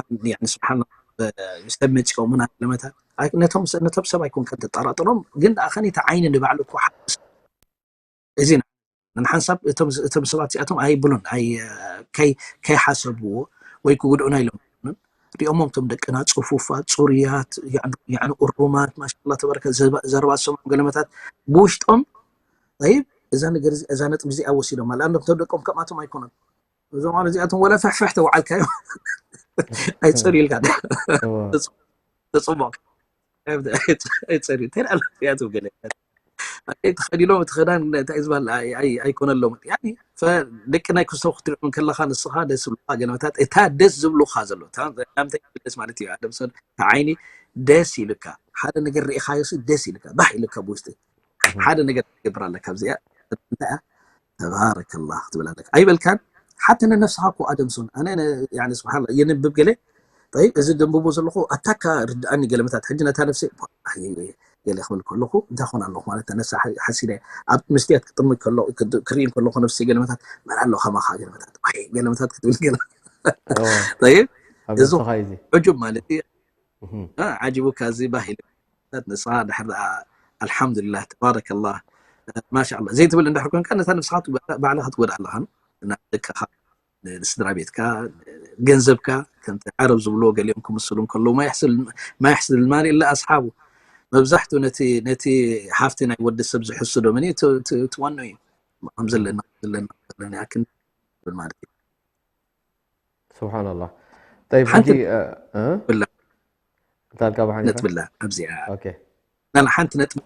ስብሓን ሰብ መፂኦምና ለመታት ነቶም ሰብ ኣይኮንካ ተጠራጥሮም ግን ደኣ ከኒታ ዓይኒ ንባዕሉ እኮ እዚ ንሓንሳብ እቶም ሰባት እዚኣቶም ኣይብሉን ከይሓሰብዎ ወይ ክጉድኡና ኢሎም ሪኦሞም እቶም ደቅና ፅፉፋት ፅሩያት ቁሩማት ማሻላ ተበረከ ዘረባ ዝሰምዑ ገለመታት ብውሽጦም ይብ እዛ ነገር እዛ ነጥቢ እዚኣ ወሲዶም ኣለ ኣሎም እቶም ደቆም ከምኣቶም ኣይኮኑን እዞም ኣለ እዚኣቶም ወላ ፍሕፍሕ ተባዓልካዮ ኣይፅር ኢልካ ተፅቡቅ ኣይፀር እዩ እንታይ ኣለ እዚኣቶም ገለ ተኸዲኖም እቲ ክዳን እንታይ ዝበሃል ኣይኮነሎም ደቂ ናይ ክስቶ ክትሪኦም ከለካ ንስኻ ደስ ዝብሉካ ገለመታት እታ ደስ ዝብሉካ ዘሎ ደስ ማለት እዩ ኣደምሰን ዓይኒ ደስ ኢልካ ሓደ ነገር ርኢኻዮ ደስ ኢልካ ባህ ኢልካ ብውሽጢ ሓደ ነገር ትገብር ኣለካ ኣብዚኣ እንታይ እያ ተባረከላህ ክትብል ኣለካ ኣይበልካን ሓተ ንነፍስኻ እኮ ኣደምሶን ኣነ ስብሓን የንብብ ገለ ጠይብ፣ እዚ ደንብቦ ዘለኹ ኣታካ ርድኣኒ ገለመታት። ሕጂ ነታ ነፍሰይ ገለ ክብል ከለኹ እንታይ ኾን ኣለኹ ማለት ነሳ ሓሲደ ኣብ መስትያት ክጥርምይ ከሎ ክርኢ ከለኹ ነፍሰይ ገለመታት መን ኣሎ ከማኻ ገለመታት ገለመታት ክትብል ገለ ጠይብ፣ እዚ ዕጁብ ማለት እዩ። ዓጂቡካ እዚ ባህሊ ንስኻ ድሕር ኣልሓምዱሊላህ ተባረከላህ ማሻላ ዘይትብል እንድሕር ኮንካ ነታ ነፍስኻ ባዕልኻ ትጎድኣ ኣለኻ። ንደቅኻ፣ ንስድራ ቤትካ፣ ገንዘብካ ከምቲ ዓረብ ዝብልዎ ገሊኦም ክምስሉ እንከለዉ ማይሕስል ማይሕስል ማል ኢላ ኣስሓቡ መብዛሕትኡ ነቲ ነቲ ሃፍቲ ናይ ወዲ ሰብ ዝሕስዶ መን እዩ ትዋኑ እዩ ከም ዘለና ዘለና ዘለና ያክል ማለት እዩ። ስብሓንላህ። ጠይብ ሓንቲ ሕጂ እ፣ እ? ብላ እንታይ ኢልካ ብሓኒፋ? ነጥብላ ኣብዚኣ ኦኬ። ናላ ሓንቲ ነጥቢ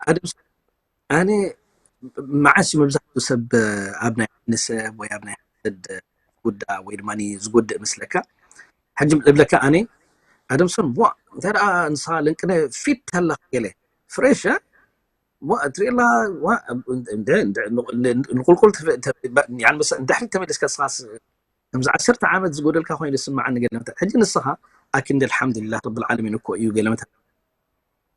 ኣድምስ ኣነ መዓስ እዩ መብዛሕትኡ ሰብ ኣብ ናይ ንሰብ ወይ ኣብ ናይ ሓሰድ ጉዳ ወይ ድማ ዝጎድእ ምስለካ ሕጂ እብለካ ኣነ ኣደምሶን ዋ እንታይ ደኣ ንስኻ ለንቅነ ፊት ተላ ገለ ፍሬሽ እ? ዋ ትሪእላ ዋ እንደ- እንደ- እንደ- ንቁልቁል ተፈ- ተ- ባ- ያኒ መስ- ንድሕሪት ተመሊስካ ንስኻስ ከምዚ ዓሰርተ ዓመት ዝጎደልካ ኮይኑ ዝስምዓኒ ገለ መታን ሕጂ ንስኻ ኣኪንዲ ኣልሓምዱሊላህ ረብል ዓለሚን እኮ እዩ ገለ መታን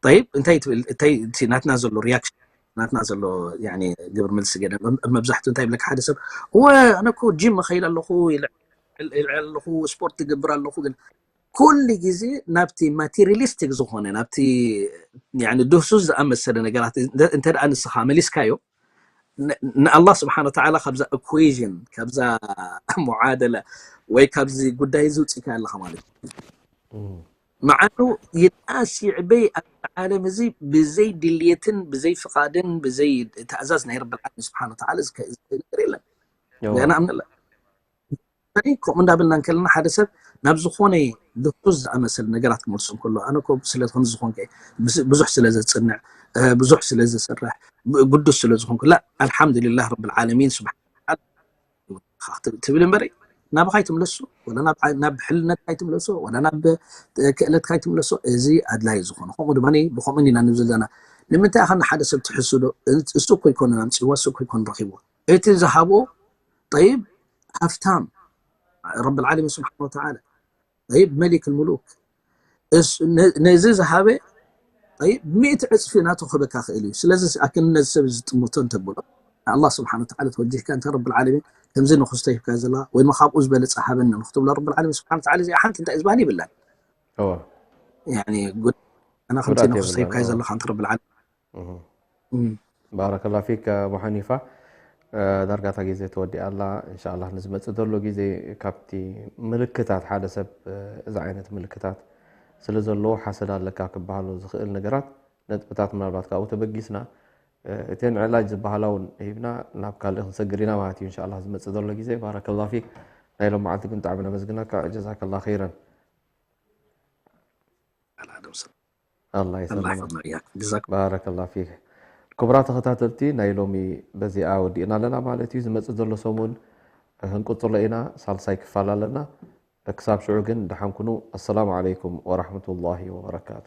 ጠይብ እንታይ ትብል እንታይ እቲ ናትና ዘሎ ሪያክሽን ናትና ዘሎ ያኒ ግብር መልሲ ገለ መብ- መብዛሕትኡ እንታይ ይብለካ ሓደ ሰብ እወ ኣነ እኮ ጂም እኸይድ ኣለኹ ይልዕል ኣለኹ ስፖርት ይገብር ኣለኹ ግን ኩሉ ግዜ ናብቲ ማቴሪያሊስቲክ ዝኾነ ናብቲ ያኒ ድህሱስ ዝኣመሰለ ነገራት እንተ- እንተ ደኣ ንስኻ መሊስካዮ ን- ንኣላህ ስብሓን ወተዓላ ካብዛ ኢኩዌዥን ካብዛ ሙዓደላ ወይ ካብዚ ጉዳይ እዚ ውፅእካ ኣለኻ ማለት እዩ። መዓኑ ይድኣ ሲዕበይ ኣብ ዓለም እዚ ብዘይ ድልየትን ብዘይ ፍቓድን ብዘይ ትእዛዝ ናይ ረብል ዓለሚን ስብሓን ወተዓላ ዝከ- ዝከ- ነገር የለን። እዋ። ገና ኣምንላ ከምኡ እንዳበልና እንከለና ሓደ ሰብ ናብ ዝኾነ ድኩስ ዝኣመሰለ ነገራት ክመልሶ እንከሎ ኣነ እኮ ስለ ከምዚ ዝኾንከ ብዙሕ ስለ ዘፅንዕ ብዙሕ ስለ ዝስራሕ ግዱስ ስለ ዝኾንኩ ላ ኣልሓምዱሊላህ ረብል ዓለሚን ስብሓን ትብል እምበሪ ናባኻ ይትምለሶ ወላ ናብ ሕልነትካ ይትምለሶ ወላ ናብ ክእለትካ ይትምለሶ እዚ ኣድላይ ዝኾነ ከምኡ ድማ ብከምኡ ኢና ንብል ዘለና ንምንታይ ኣኸ ንሓደ ሰብ ትሕስዶ እሱ እኮ ይኮነ ኣምፅዋ እሱ እኮ ይኮነ ረኪብዎ እቲ ዝሃቦ ጠይብ ሃፍታም ረብል ዓለሚን ስብሓን ወተዓላ ጠይብ መሊክ ልሙሉክ ነዚ ዝሃበ ጠይብ ሚእቲ ዕፅፊ ናቱ ክህበካ ክእል እዩ ስለዚ ኣክን ነዚ ሰብ ዝጥምቶ እንተብሎ ኣላህ ስብሓን ወተዓላ ተወጅህካ እንተ ረብል ዓለሚን ከምዚ ንክስቶ ሂብካ ዘላ ወይ ድማ ካብኡ ዝበለፀ ሃበኒ ንክትብሎ ረብል ዓለሚን ስብሓን ወተዓላ እዚኣ ሓንቲ እንታይ ዝባል ይብላን ያኒ ጉድ ኣና ከምዚ ጉድኣት ንክስቶ ሂብካ የብላን። ዘለካ እንተ ረብል ዓለሚን እህ። እም። ባረከላ ፊክ ኣቡ ሓኒፋ እ፣ ዳርጋ እታ ግዜ ተወዲኣ ኣላ እንሻላ ንዝመፅእ ዘሎ ግዜ ካብቲ ምልክታት ሓደ ሰብ እ፣ እዚ ዓይነት ምልክታት ስለ ዘለዎ ሓሰድ ኣለካ ክበሃሉ ዝኽእል ነገራት ነጥብታት ምናልባት ካብኡ ተበጊስና እ፣ እተን ዕላጅ ዝበሃላ እውን ሂብና ናብ ካልእ ክንሰግር ኢና ማለት እዩ እንሻላ ዝመፅእ ዘሎ ግዜ ባረከላ ፊክ ናይ ሎም መዓልቲ ግን ብጣዕሚ ነመስግነካ ጀዛከላ ኸይረን ኣላ ኣላ ይሰልም ይፈድሎ እያክ ጀዛኩም ባረከላ ፊክ ክቡራት ተኸታተልቲ ናይ ሎሚ በዚኣ ወዲእና ኣለና ማለት እዩ ዝመፅእ ዘሎ ሰሙን ክንቅፅሎ ኢና ሳልሳይ ክፋል ኣለና ክሳብ ሽዑ ግን ደሓን ኩኑ ኣሰላሙ ዓለይኩም ወራሕመቱላሂ ወበረካቱ